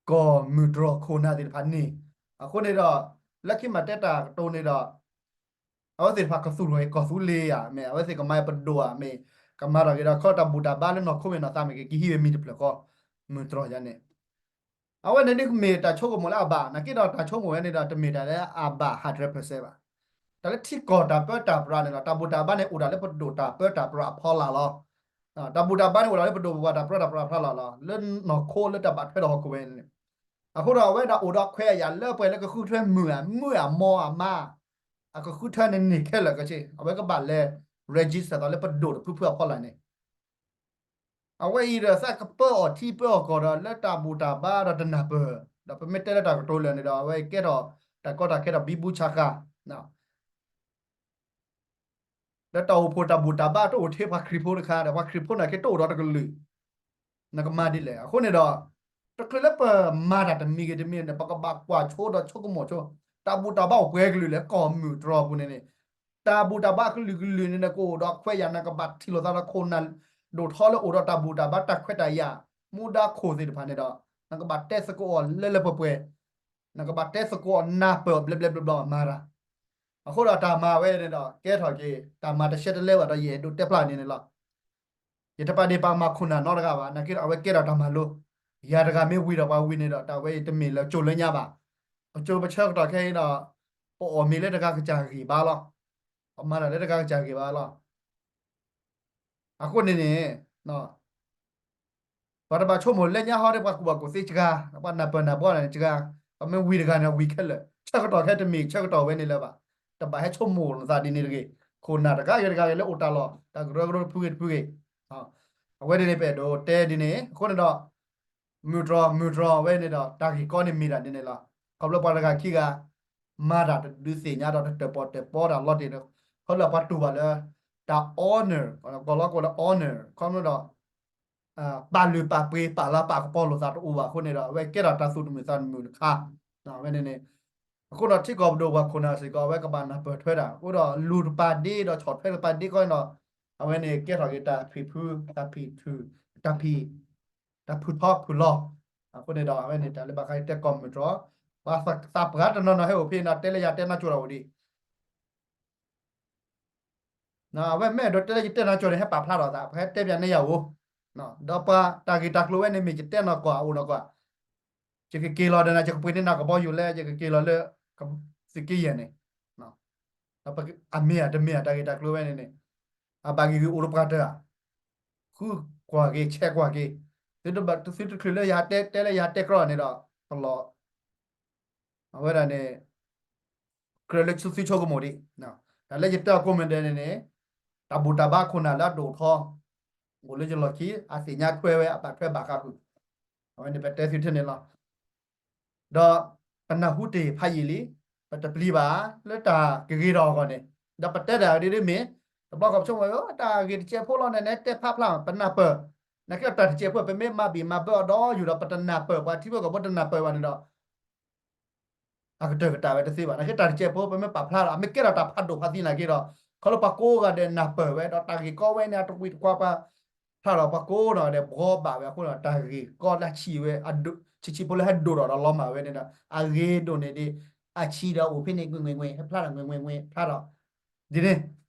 ကီၢ်မုၢ်တြီၤခိၣ်နၢ်သ့ၣ်တဖၣ်န့ၣ် အဃိန့ၣ်ဒီး လၢခံမၤတဲတၢ်ကတိၤန့ၣ်ဒီး အဝဲသ့ၣ်တဖၣ်ကသူၣ်ထီၣ်က့ၤကီၢ်သူလ့ၤဧါ မ့ၢ်အဝဲသ့ၣ်ကမၤပဒိၣ်ဧါ မ့ၢ်ကမၤထီၣ်က့ၤဒီး ခီတၢ်ဘူၣ်တၢ်ဘါလၢနီၢ်ခိမ့ၢ်နီၢ်သးမ့ၢ်က့ၤ ကဟံးဝဲမံၤတဖျၢၣ်ဃီ မုၢ်တြီၤယါန့ၣ် အဝဲန့ၣ်ဒ်မ့ၢ်တၢ်ဆိကမိၣ်လၢအဘၣ် နာ်က့ဒီးတၢ်ဆိကမိၣ်ဝဲန့ၣ်ဒီး တမ့ၢ်တၢ်လၢအဘၣ် hundred percent ဘၣ်. တၢ်လၢထံကီၢ်တၢ်ပၢတၢ်ပြးန့ၣ်ဒီး တၢ်ဘူၣ်တၢ်ဘါန့ၣ် အိၣ်ဒၣ်လၢပဒိၣ်တၢ်ပၢတၢ်ပြးအဖီလာ်လီၤ. တၢ်ဘူၣ်တၢ်ဘါန့ၣ် အိၣ်ဒၣ်လၢပဒိၣ်ပပှၢ်တၢ်ပၢတၢ်ပြးအဖီလာ်လီၤ. လၢနီၢ်ခိလၢတၢ်ဘၣ်ထွဲဒီးဟီၣ်ခိၣ်ဝဲန့ၣ် အဃိဒီးအဝဲဒၣ်အိၣ်ဒီးခွဲးအယာ်လၢပှဲၤလၢကဃုထၢမုၢ်ဧါ မုၢ်ဧါ မ်ဧါ မါ အကဃုထၢန့ၣ်န့ၢ်ခဲလၢာ်ကဆ့ အဝဲကဘၣ်လဲၤ register သးလၢပဒိၣ်တဖုဖုအဖီလာ်န့ၣ် အဝဲအံၤဒီးသးကပၢအီၤထံပၢအီၤကီၢ်ဒီးလၢတၢ်ဘူၣ်တၢ်ဘါဒီးတနၢ်ပၢၢ် ဒီးပမ့ၢ်တဲလၢတၢ်ကတိၤလၢာ်န့ၣ်ဒီး အဝဲကဲထီၣ်တၢ်ကီတၢ်ခဲဒီးဘံဘူဆးဃာ် လၢတၢ်အိၣ်ဖှိၣ်တၢ်ဘူၣ်တၢ်ဘါတအိၣ်ထဲပှၤခရံာ်ဖိတခါဒီး ပှၤခရံာ်ဖိနာ်က့တအိၣ်ဒီးတကလုာ် နကမၤဒ်လဲၣ်. အဃိန့ၣ်ဒီး တချုးလၢပမၤတၢ်တမံၤဂ့ၤတမံၤန့ၣ် ပကဘၣ်ကွၢ်ဆိဒီးဆိကမိၣ်ဆိ တၢ်ဘူၣ်တၢ်ဘါအိၣ်ပှဲၤကလုာ်လဲၣ် ကီၢ်မုၢ်တြီၤပူၤန့ၣ်န့ၣ် တၢ်ဘူၣ်တၢ်ဘါကလုာ်ကလုာ်န့ၣ် နကအိၣ်ဒီးခွဲးယာ် နကဘၣ်ထံၣ်လိာ်သးဒီးခိၣ်နၢ်ဒိၣ်ထီလၢအိၣ်ဒီးတၢ်ဘူၣ်တၢ်ဘါတၢ်ခွဲးတၢ်ယာ် မူဒါခိၣ်သ့ၣ်တဖၣ်န့ၣ်ဒီး နကဘၣ်တဲသကိးအီၤလၢလၢပှဲၤပှဲၤ နကဘၣ်တဲသကိးအီၤနၢ်ပၢၢ်ဘျဲဘျဲဘျီဘျီမၤတၢ် အဃိဒီးတၢ်မၤဝဲန့ၣ်ဒီး ကဲထီၣ်က့ၤ တၢ်မၤတရှဲတလဲဘၣ်ဒီး ယအဲၣ်ဒိးတဲဖျါန့ၣ်န့ၣ်လီၤ. ယတပာ်ဒ့ၣ်ပာ်မၤခိၣ်နၢ်နီတဂၤဘၣ် နာ်က့ဒီးအဝဲကဲထီၣ်တၢ်မၤလိ ယၤတဂၤမ့ၢ်ဝံၤဒီးပှၤဝံၤန့ၣ်ဒီး တၢ်ဝဲအံၤတမ့ၢ်လၢကၠိလၢညါဘၣ်. ပကၠိပဆၢကတီၢ်ခဲအံၤဒီး ပအီၣ်မ့ၤလၢတဂၤကစၢ်ဂ့ၤဘၣ်လီၤ. ပမၤတၢ်လၢတဂၤကစၢ်ဂ့ၤဘၣ်လီၤ. အဃိန့ၣ်န့ၣ် ပှၤတဘၣ်ဆိကမိၣ်လၢညါဟီဒီး ပှၤကူၣ်ဘၣ်ကူၣ်သ့စှၤ, ပှၤနၢ်ပၢၢ်နၢ်ဘှီန့ၣ်စှၤ, ပမ့ၢ်ဝံၤတဂၤန့ၣ် ဝံၤခဲလၢာ်, ဆၢကတီၢ်ခဲတမ့ၢ်ဆၢကတီၢ်ဝဲန့ၣ်လၢၤဘၣ်. တဘၣ်ဟဲဆိကမိၣ်လိာ်သးဒ်န့ၣ်တဂ့ၤ. ခိၣ်နၢ်တဂၤဂ့ၤတဂၤဂ့ၤလၢအိၣ်တၢ်လီၢ် တၢ်ကရၢကရိတဖုဂ့ၤတဖုဂ့ၤ, အဝဲန့ၣ်န့ၣ် ပအဲၣ်ဒိးတဲဒ်န့ၣ် အဃိန့ၣ်ဒီး မုၢ်တြီၤ မုၢ်တြီၤဝဲန့ၣ်ဒီး တၢ်ဂ့ၢ်ကီန့ၣ်မ့ၢ်ဒၣ်ဒ်န့ၣ်လီၤ. ခီဖျိပှၤတဂၤခံဂၤ မၤတၢ်တဒုးသ့ၣ်ညါဒီးတတၢၣ်ပီၣ်တၢၣ်ပီတၢ်လီၤတံၢ်ဒီး ခီဖျိပှၤတူၢ်ဘၣ်လၢ တၢ် honor ကီၢ်လီၤကိးလၢ honor ခီဖျိဒီး ပာ်လုၢ်ပာ်ပှ့ၤ ပာ်လၤပာ်ကပီၤလိာ်သးတအိၣ်ဘၣ်အဃိန့ၣ်ဒီး အဝဲကဲထီၣ်တၢ်သူၣ်တမုာ်သးတမုာ်တခါ, ဝဲန့ၣ်န့ၣ်, အဃိဒီးထံကီၢ်ပဒိၣ်ပှၤခိၣ်နၢ်စ့ၢ်ကီး အဝဲကဘၣ်နၢ်ပၢၢ်ထွဲတၢ် အဃိဒီးလူၤတပာ်ဒ့ဒီးဆီၣ်ထွဲတပာ်ဒ့ခီဒီး အဝဲန့ၣ်ကဲထီၣ်က့ၤတၢ်ဖံးဖု တၢ်ဖံးထုး တၢ်ဖံး တၢ်ဖုးထီဖုးလီၤ. အဃိန့ၣ်ဒီး အဝဲန့ၣ်တၢ်လၢဘၣ်ဃးတဲကီၢ်မုၢ်တြီၤ, ပှၤသးပှၢ်တနီၤနီၤဟဲအိၣ်ဖဲန့ၣ် တဲလၢယၤတဲနီၢ်ကၠိဒီးအိၣ်ဒံး အဝဲမ့ၢ်အဲၣ်ဒိးတဲလၢယတဲနီၢ်ကၠိန့ၣ် ဟဲပာ်ဖျါထီၣ်သး ပဟဲတဲပၠးန့ၢ်ယၤဧိၤ, ဒီးပှၤတၢ်ဂ့ၢ်တၢ်ကျိၤဝဲန့ၣ် မ့ၢ်ယတဲနီၢ်ကၠိအအိၣ်နီၢ်ကၠိ, ယကက့ၤလီၤဒီးနၤ ယကပှ့ၤန့ၢ်နၤကဘီယူၤလၢ ယကက့ၤလီၤလၢ သုးက့ယဲၢ်န့ၣ်, အမ့ၢ်ဧါတမ့ၢ်ဧါ တၢ်ဂ့ၢ်တၢ်ကျိၤဝဲန့ၣ်န့ၣ်, အဘၣ်ဂ့ၢ်ဂ့ၢ်အိၣ်လၢပှၤတၢၢ်ဧါ, ဃုကွၢ်က့ၤ ဆဲးကွၢ်က့ၤ, သုတချုးလၢယတဲတဲလၢယတဲကြီန့ၣ်ဒီး ပလီၤ အဝဲဒၣ်န့ၣ် ကြၢးလၢသုဆိကမိၣ်ဒံး, တၢ်လၢယတဲအီၤကိးမုၢ်ဒဲးန့ၣ်န့ၣ်, တၢ်ဘူၣ်တၢ်ဘါခိၣ်နၢ်လၢအဒိၣ်ထီ, အိၣ်လၢယလီၢ်ခံ အသ့ၣ်ညါထွဲဝဲ အဘၣ်ထွဲဘၣ်ဃးဃုာ်, အဝဲန့ၣ်ပတဲသုထဲန့ၣ်လီၤ. ဒီးပနၢ်ဟူတ့ၢ်ဖးယံာ်လံ, ပတပျံၤဘၣ်လၢတၢ်ကဂ့ၤထီၣ်အဂီၢ်န့ၣ်, ဒီးပတဲဒၣ်ဒ်ဒ်မ့ၢ်, တဘျီခီပဆိကမိၣ် တၢ်ဂ့ၢ်တစဲးဖိလီၤန့ၣ် နတဲဖးဖျါ ပနၢ်ပၢၢ်, နာ်က့ဒီးတၢ်တစဲးဖိ ပမ့ၢ်မၤဘံၣ်မၤဘၢအီၤဒီးယူၢ်ဒီး ပတနၢ်ပၢၢ် ပှၤထံဖိကီၢ်ဖိတနၢ်ပၢၢ်ဘၣ်န့ၣ်ဒီး အကတၢၢ်ကတၢၢ်ဝဲတသ့ဘၣ်. နာ်က့တၢ်တစဲးဖိ ပမ့ၢ်ပာ်ဖျါဒီး အမ့ၢ်ကဲထီၣ်တၢ်ဖးဒိၣ်ဖးသံနာ်က့ဒီး ခီဖျိပှၤကိးဂၤဒဲးနၢ်ပၢၢ်ဝဲ ဒီးတၢ်ဂ့ၢ်ကီဝဲန့ၣ် အတဝံၤတကွၢ်ပှၤဖျါဒီး ပှၤကိးဂၤဒဲးဘှီဘၣ်ဝဲအဃိဒီး တၢ်ဂ့ၢ်ကီလၢဆံးဝဲ ဆံးဆံးဖိလၢဟဲဒိၣ်ထီၣ်ဒီးလီၤမၢ်ဝဲန့ၣ်ဒီး အဂ့ၤဒိၣ်န့ၢ်ဒံး အဆံးဒီးအိၣ်ဖဲန့ၣ် ငွ့ၤငွ့ၤငွ့ၤ ဟဲဖျါဒီး ငွ့ၤငွ့ၤငွ့ၤ ဖျါဒီး ဒ်န့ၣ်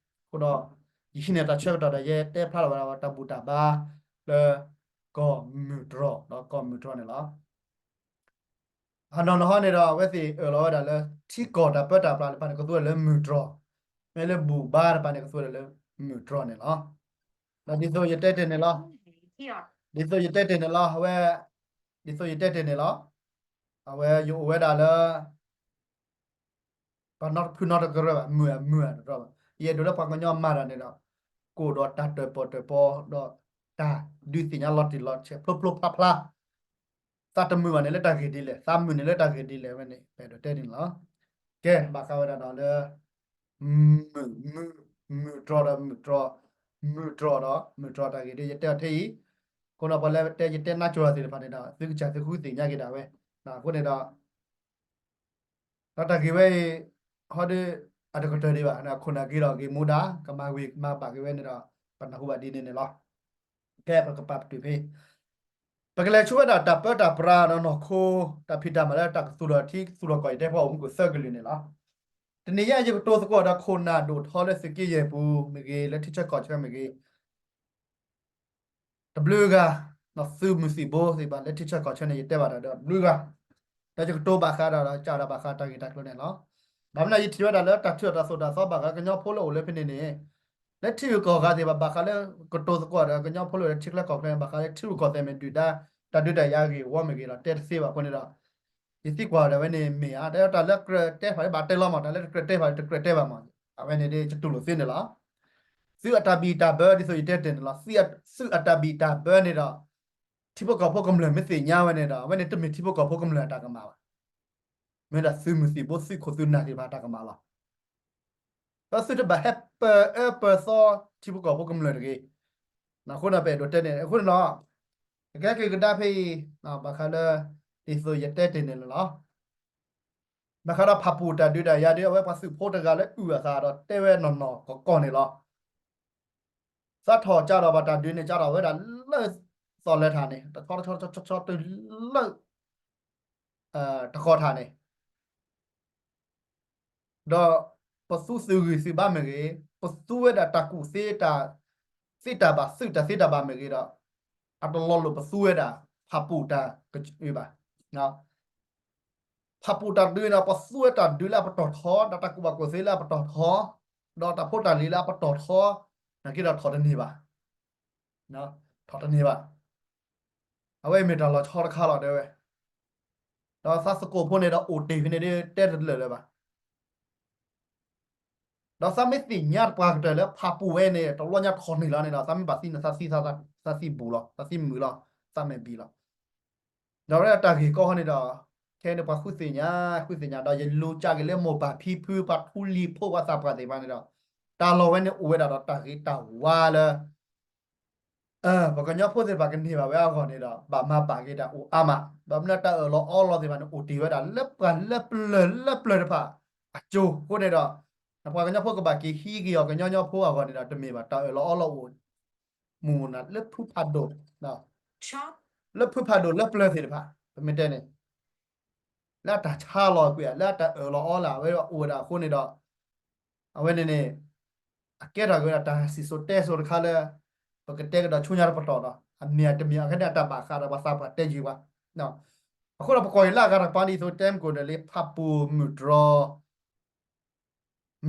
အဃိဒီး ယဟံးန့ၢ်တၢ်ဆၢကတီၢ်ဒီး ယတဲဖျါထီၣ်ဝဲဒၣ်တၢ်ဘူၣ်တၢ်ဘါလၢ ကီၢ်မုၢ်တြီၢ် ဒီးကီၢ်မုၢ်တြီၢ်န့ၣ်လီၤ. အနီၢ်နီၢ်ဟီန့ၣ်ဒီး အဝဲသ့ၣ်အၢၣ်လီၤဝဲဒၣ်လၢ ထံကီၢ်တၢ်ပၢတၢ်ပြးတဖၣ်န့ၣ် ကသူဝဲဒၣ်လၢမုၢ်တြီၢ်, မ့ၢ်လၢဘူၣ်ဘါတဖၣ်န့ၣ် ကသူဝဲဒၣ်လၢမုၢ်တြီၢ်န့ၣ်လီၤ. ဒီးဒ်သိးယတဲတ့ၢ်န့ၣ်လီၤ, ဒ်သိးယတဲတ့ၢ်န့ၣ်လီၤ, အဝဲ ဒ်သိးယတဲတ့ၢ်န့ၣ်လီၤ, အဝဲယအိၣ်ဝဲဒၣ်လၢ ပှၤနီတဖုနီတကရၢဘၣ်, မုာ်အမုာ်အတတြီဘၣ်. ယအဲၣ်ဒိးလၢပှၤကညီမၤတၢ်န့ၣ်ဒီး ကအိၣ်ဒီးတၢ်တၢၣ်ပီၣ်တၢၣ်ပီ ဒီးတၢ်ဒုးသ့ၣ်ညါလီၤတံၢ်လီၤဆဲး ဖျိဖျိဖျါဖျါ, သးတမုာ်ဘၣ်န့ၣ်လၢတၢ်ဂ့ၢ်ဒ်လဲၣ်, သးမုာ်န့ၣ်လၢတၢ်ဂ့ၢ်ဒ်လဲၣ်ဝဲန့ၣ် ပအဲၣ်ဒိးတဲန့ၣ်လီၤ. ကဲ ဘၣ်ဃးဝဲဒၣ်ဒီးလၢ မုာ်, မုာ်တြီဒီးမုာ်တြီ, မုာ်တြီဒီးမုာ်တြီတၢ်ဂ့ၢ်ဒ်ယတဲအီၤထဲအံၤ, အဃိန့ၣ်ပှၤလၢတဲယတဲနါစိၤသ့ၣ်တဖၣ်န့ၣ်ဒီး သုကစၢ်သုဃုသ့ၣ်ညါက့ၤဒၣ်ဝဲ, အဃိန့ၣ်ဒီး ဒီးတၢ်ဂ့ၢ်ဝဲအံၤ ဟီဒီး အတကတၢၢ်ဒံးဘၣ်, ခိၣ်နၢ်ဂ့ၤဒီးဂ့ၢ်မူဒါ ကမၤဝံၤမၤဘၣ်က့ၤဝဲန့ၣ်ဒီး ပနၢ်ဟူဘၣ်ဒ်န့ၣ်န့ၣ်လီၤ. ကဲ ပကပာ်ပတုာ်ဖဲ ပကလဲၤဆူဝဲဒၣ်တၢ်ပၢတၢ်ပြးဒီးနီၢ်ခိ တၢ်ဖံးတၢ်မၤလၢတၢ်ကသူၣ်ထီၣ်ထံကသူၣ်ထီၣ်ကီၢ် ယတဲဖီအိၣ်မူကသၢကလုာ်န့ၣ်လီၤ. တနံၤညါယကတိၤသကိးဒီးခိၣ်နၢ်ဒိၣ်ထီလၢသုးက့ယဲၢ်ပူၤမ့ၢ်ဂ့ၤ လၢထံဆၢကီၢ်ဆၢမ့ၢ်ဂ့ၤ တဘျုးဂၤ, သုးမုၢ်သံၣ်ဘိသ့ၣ်တဖၣ်လၢထံဆၢကီၢ်ဆၢန့ၣ် ယတဲဘၣ်တၢ်ဒီးတဘျုးဂၤ, ဒီးယကတိၤဘၣ်ဃးဒီး ကးဒီးဘၣ်ဃးတၢ်ဂ့ၢ်တၢ်ကျိၤန့ၣ်လီၤ. ဘၣ်မနုၤယထံၣ်ဝဲဒၣ်လၢတၢ်ထုးထီၣ်တၢ်သိၣ်တၢ်သီဘၣ်ဃးကညီဖိလၢအိၣ်လၢဖဲန့ၣ်န့ၣ်, လၢထံဂုၤကီၢ်ဂၤသ့ၣ်တဖၣ် ဘၣ်ဃးလၢကတိၤသကိးဒီးကညီဖိလၢအိၣ်လၢထံချၢကီၢ်ချၢ ဘၣ်ဃးလၢထံရူၢ်ကီၢ်သဲးမ့ၢ်ဒုၣ်ဒါ တၢ်ဒုးတၢ်ယၤဂ့ၢ်ဝီမ့ၢ်ဂ့ၤဒီး တဲတသ့ဘၣ်အဃိန့ၣ်ဒီး ယသံကွၢ်ဒၣ်ဝဲန့ၣ်မ့ၢ်ဧါ, တၢ်လၢကြၢးတဲဖၣ်ဘၣ်တဲလီၤမး, တၢ်လၢတကြၢးတဲဖၣ်တကြၢးတဲဘၣ်မး, အဝဲန့ၣ်ဒ်ယတူၢ်လိာ်သ့န့ၣ်လီၤ. သုးအတၢ်ဘံၣ်တၢ်ဘၢဒ်သိးယတဲတ့ၢ်န့ၣ်လီၤ. သုးအတၢ်ဘံၣ်တၢ်ဘၢန့ၣ်ဒီး ထံဖိကီၢ်ဖိကမျၢၢ်မ့ၢ်သ့ၣ်ညါဝဲန့ၣ်ဒီး အဝဲန့ၣ်တမ့ၢ်ထံဖိကီၢ်ဖိကမျၢၢ်အတၢ်ကမၣ်ဘၣ်. မ့ၢ်ဒၣ်သုးမုၢ်သံၣ်ဘိသုးခိၣ်သုးနၢ်သ့ၣ်တဖၣ်အတၢ်ကမၣ်လီၤ. ဒီးသုတဘၣ်ဟဲပၢအၢပၢသီထံဖိကီၢ်ဖိကမျၢၢ်တဂ့ၤ. အဃိန့ၣ် ပအဲၣ်ဒိးတဲန့ၣ် အဃိန့ၣ်လီၤ. ကကဲက့ၤကဒါဖဲအံၤ ဘၣ်ဃးလၢ ဒ်သိးယတဲတ့ၢ်န့ၣ်လီၤ. ဘၣ်ဃးဒီးဖၣ်ပူၣ်တၢ်ဒုးတၢ်ယၤဒ် အဝဲပှၤသုးဖိတဂၤလၢအုၣ်အသးဒီးတဲဝဲနီၢ်နီၢ်ကီၢ်ကီၢ်န့ၣ်လီၤ. သးထီၣ်ကးဒီးဘၣ်တၢ်ဒုးန့ၣ် ကးထီၣ်ဝဲဒၣ်လၢသီၣ်လဲၤထၣ်န့ၣ် တဆီတဆီတဆီတဆီတုၤလၢ တဃီၤထၣ်န့ၣ် ဒီးပသူသုးဂံၢ်သုးဘါမ့ၢ်ဂ့ၤ, ပသူဝဲဒၣ်တၢ်ကူၣ်သ့ တၢ်သ့တၢ်ဘၣ် သုးတၢ်သ့တၢ်ဘၣ်မ့ၢ်ဂ့ၤဒီး အတလီၤလိာ်ပသူဝဲဒၣ် ဖၣ်ပူၣ်တၢ်ကဘၣ် ဖၣ်ပူၣ်တၢ်ဒုးန့ၣ် ပသူဝဲတၢ်ဒုးလၢအပတီၢ်ထီ, ဒီးတၢ်ကူၣ်ဘၣ်ကူၣ်သ့လၢအပတီၢ်ထီ, ဒီးတၢ်ဖိတၢ်လံၤလၢအပတီၢ်ထီ, နာ်က့ဒီးထီၣ်တန့ၢ်ဘၣ်, ထီၣ်တန့ၢ်ဘၣ်. အဝဲအံၤမ့ၢ်တၢ်လီၤဆီတခါလီၤတဲဝဲ, ဒီးသးသကိးဖိန့ၣ်ဒီးအိၣ်တ့ၢ်ဖဲန့ၣ်ဒီးတဲတလၢာ်လၢၤဘၣ်. ဒီးသးမ့ၢ်သ့ၣ်ညါတပှၤကတၢၢ်လၢဖၣ်ပူၣ်ဝဲန့ၣ် တဘျီညါထီၣ်န့ၢ်လီၤန့ၣ်ဒီး သးမ့ၢ်ဘၣ်သံန့ၣ် သးသံသးသံဘူၣ်လီၤ, သးသံမုာ်လီၤ, သးမဲာ်ဘံၣ်လီၤ. ဒီးဝဲဒၣ်တၢ်ဂ့ၢ်ကီဟီန့ၣ်ဒီး ခဲအံၤန့ၣ်ပှၤဃုသ့ၣ်ညါ ဃုသ့ၣ်ညါဒီး ယလူၤကးက့ၤလၢမိၢ်ပၢ်ဖံဖု ပှၤထူလံၤဖိ ပှၤသးပှၢ်သ့ၣ်တဖၣ်န့ၣ်ဒီး တၢ်လီၢ်ဝဲန့ၣ်အိၣ်ဝဲဒၣ်ဒီးတၢ်ဂ့ၤတၢ်ဝါလၢ ပှၤကညီဖိသ့ၣ်တဖၣ်ကန့ၢ်ဘၣ်ဝဲအဂီၢ်န့ၣ်ဒီး ဘၣ်မၤဘၣ်က့ၤတၢ်အိၣ်အါမး, ဘၣ်မနုၤတၢ်အၢၣ်လီၤအီလီၤသ့ၣ်တဖၣ်န့ၣ် အိၣ်တ့ၢ်ဝဲဒၣ်လၢပှၤလၢပျၢၤလၢပျၢၤတဖၣ်အစိၤအဃိန့ၣ်ဒီး ပှၤကညီဖိကဘၣ်က့ၤဟံးက့ၤအီၤကညီညီဖိအဂီၢ်န့ၣ်ဒီး တမ့ၢ်ဘၣ် တၢ်အၢၣ်လီၤအီလီၤအိၣ် မူၢ်နၤလၢဖုဖးဒိၣ် လၢဖုဖးဒိၣ်လၢပျၢၤသ့ၣ်တဖၣ် ပမ့ၢ်တဲန့ၣ် လၢအတၢ်ဆါလီၤကွံာ် လၢအတၢ်အၢၣ်လီၤအီလီၤ အဝဲအိၣ်ဝဲဒၣ်အဃိန့ၣ်ဒီး အဝဲန့ၣ်န့ၣ် အကဲထီၣ်က့ၤဝဲဒၣ်တၢ်စံၣ်စိၤတဲစိၤတခါလၢ ပကတဲကဒီးဆူညါတပတီၢ်ဒီး အမ့ၢ်တမ့ၢ် အခဲန့ၣ် အတၢ်ဘၣ်ဃးဒီးပှၤသးပှၢ်တဲယုာ်ပှၤ အဃိဒီးပကွၢ်က့ၤလၢအဂၤတပၤဒ်သိးတဲမုၢ်ကိၣ်ဒီးလံ ဖၣ်ပူၣ်မုၢ်တြီၢ်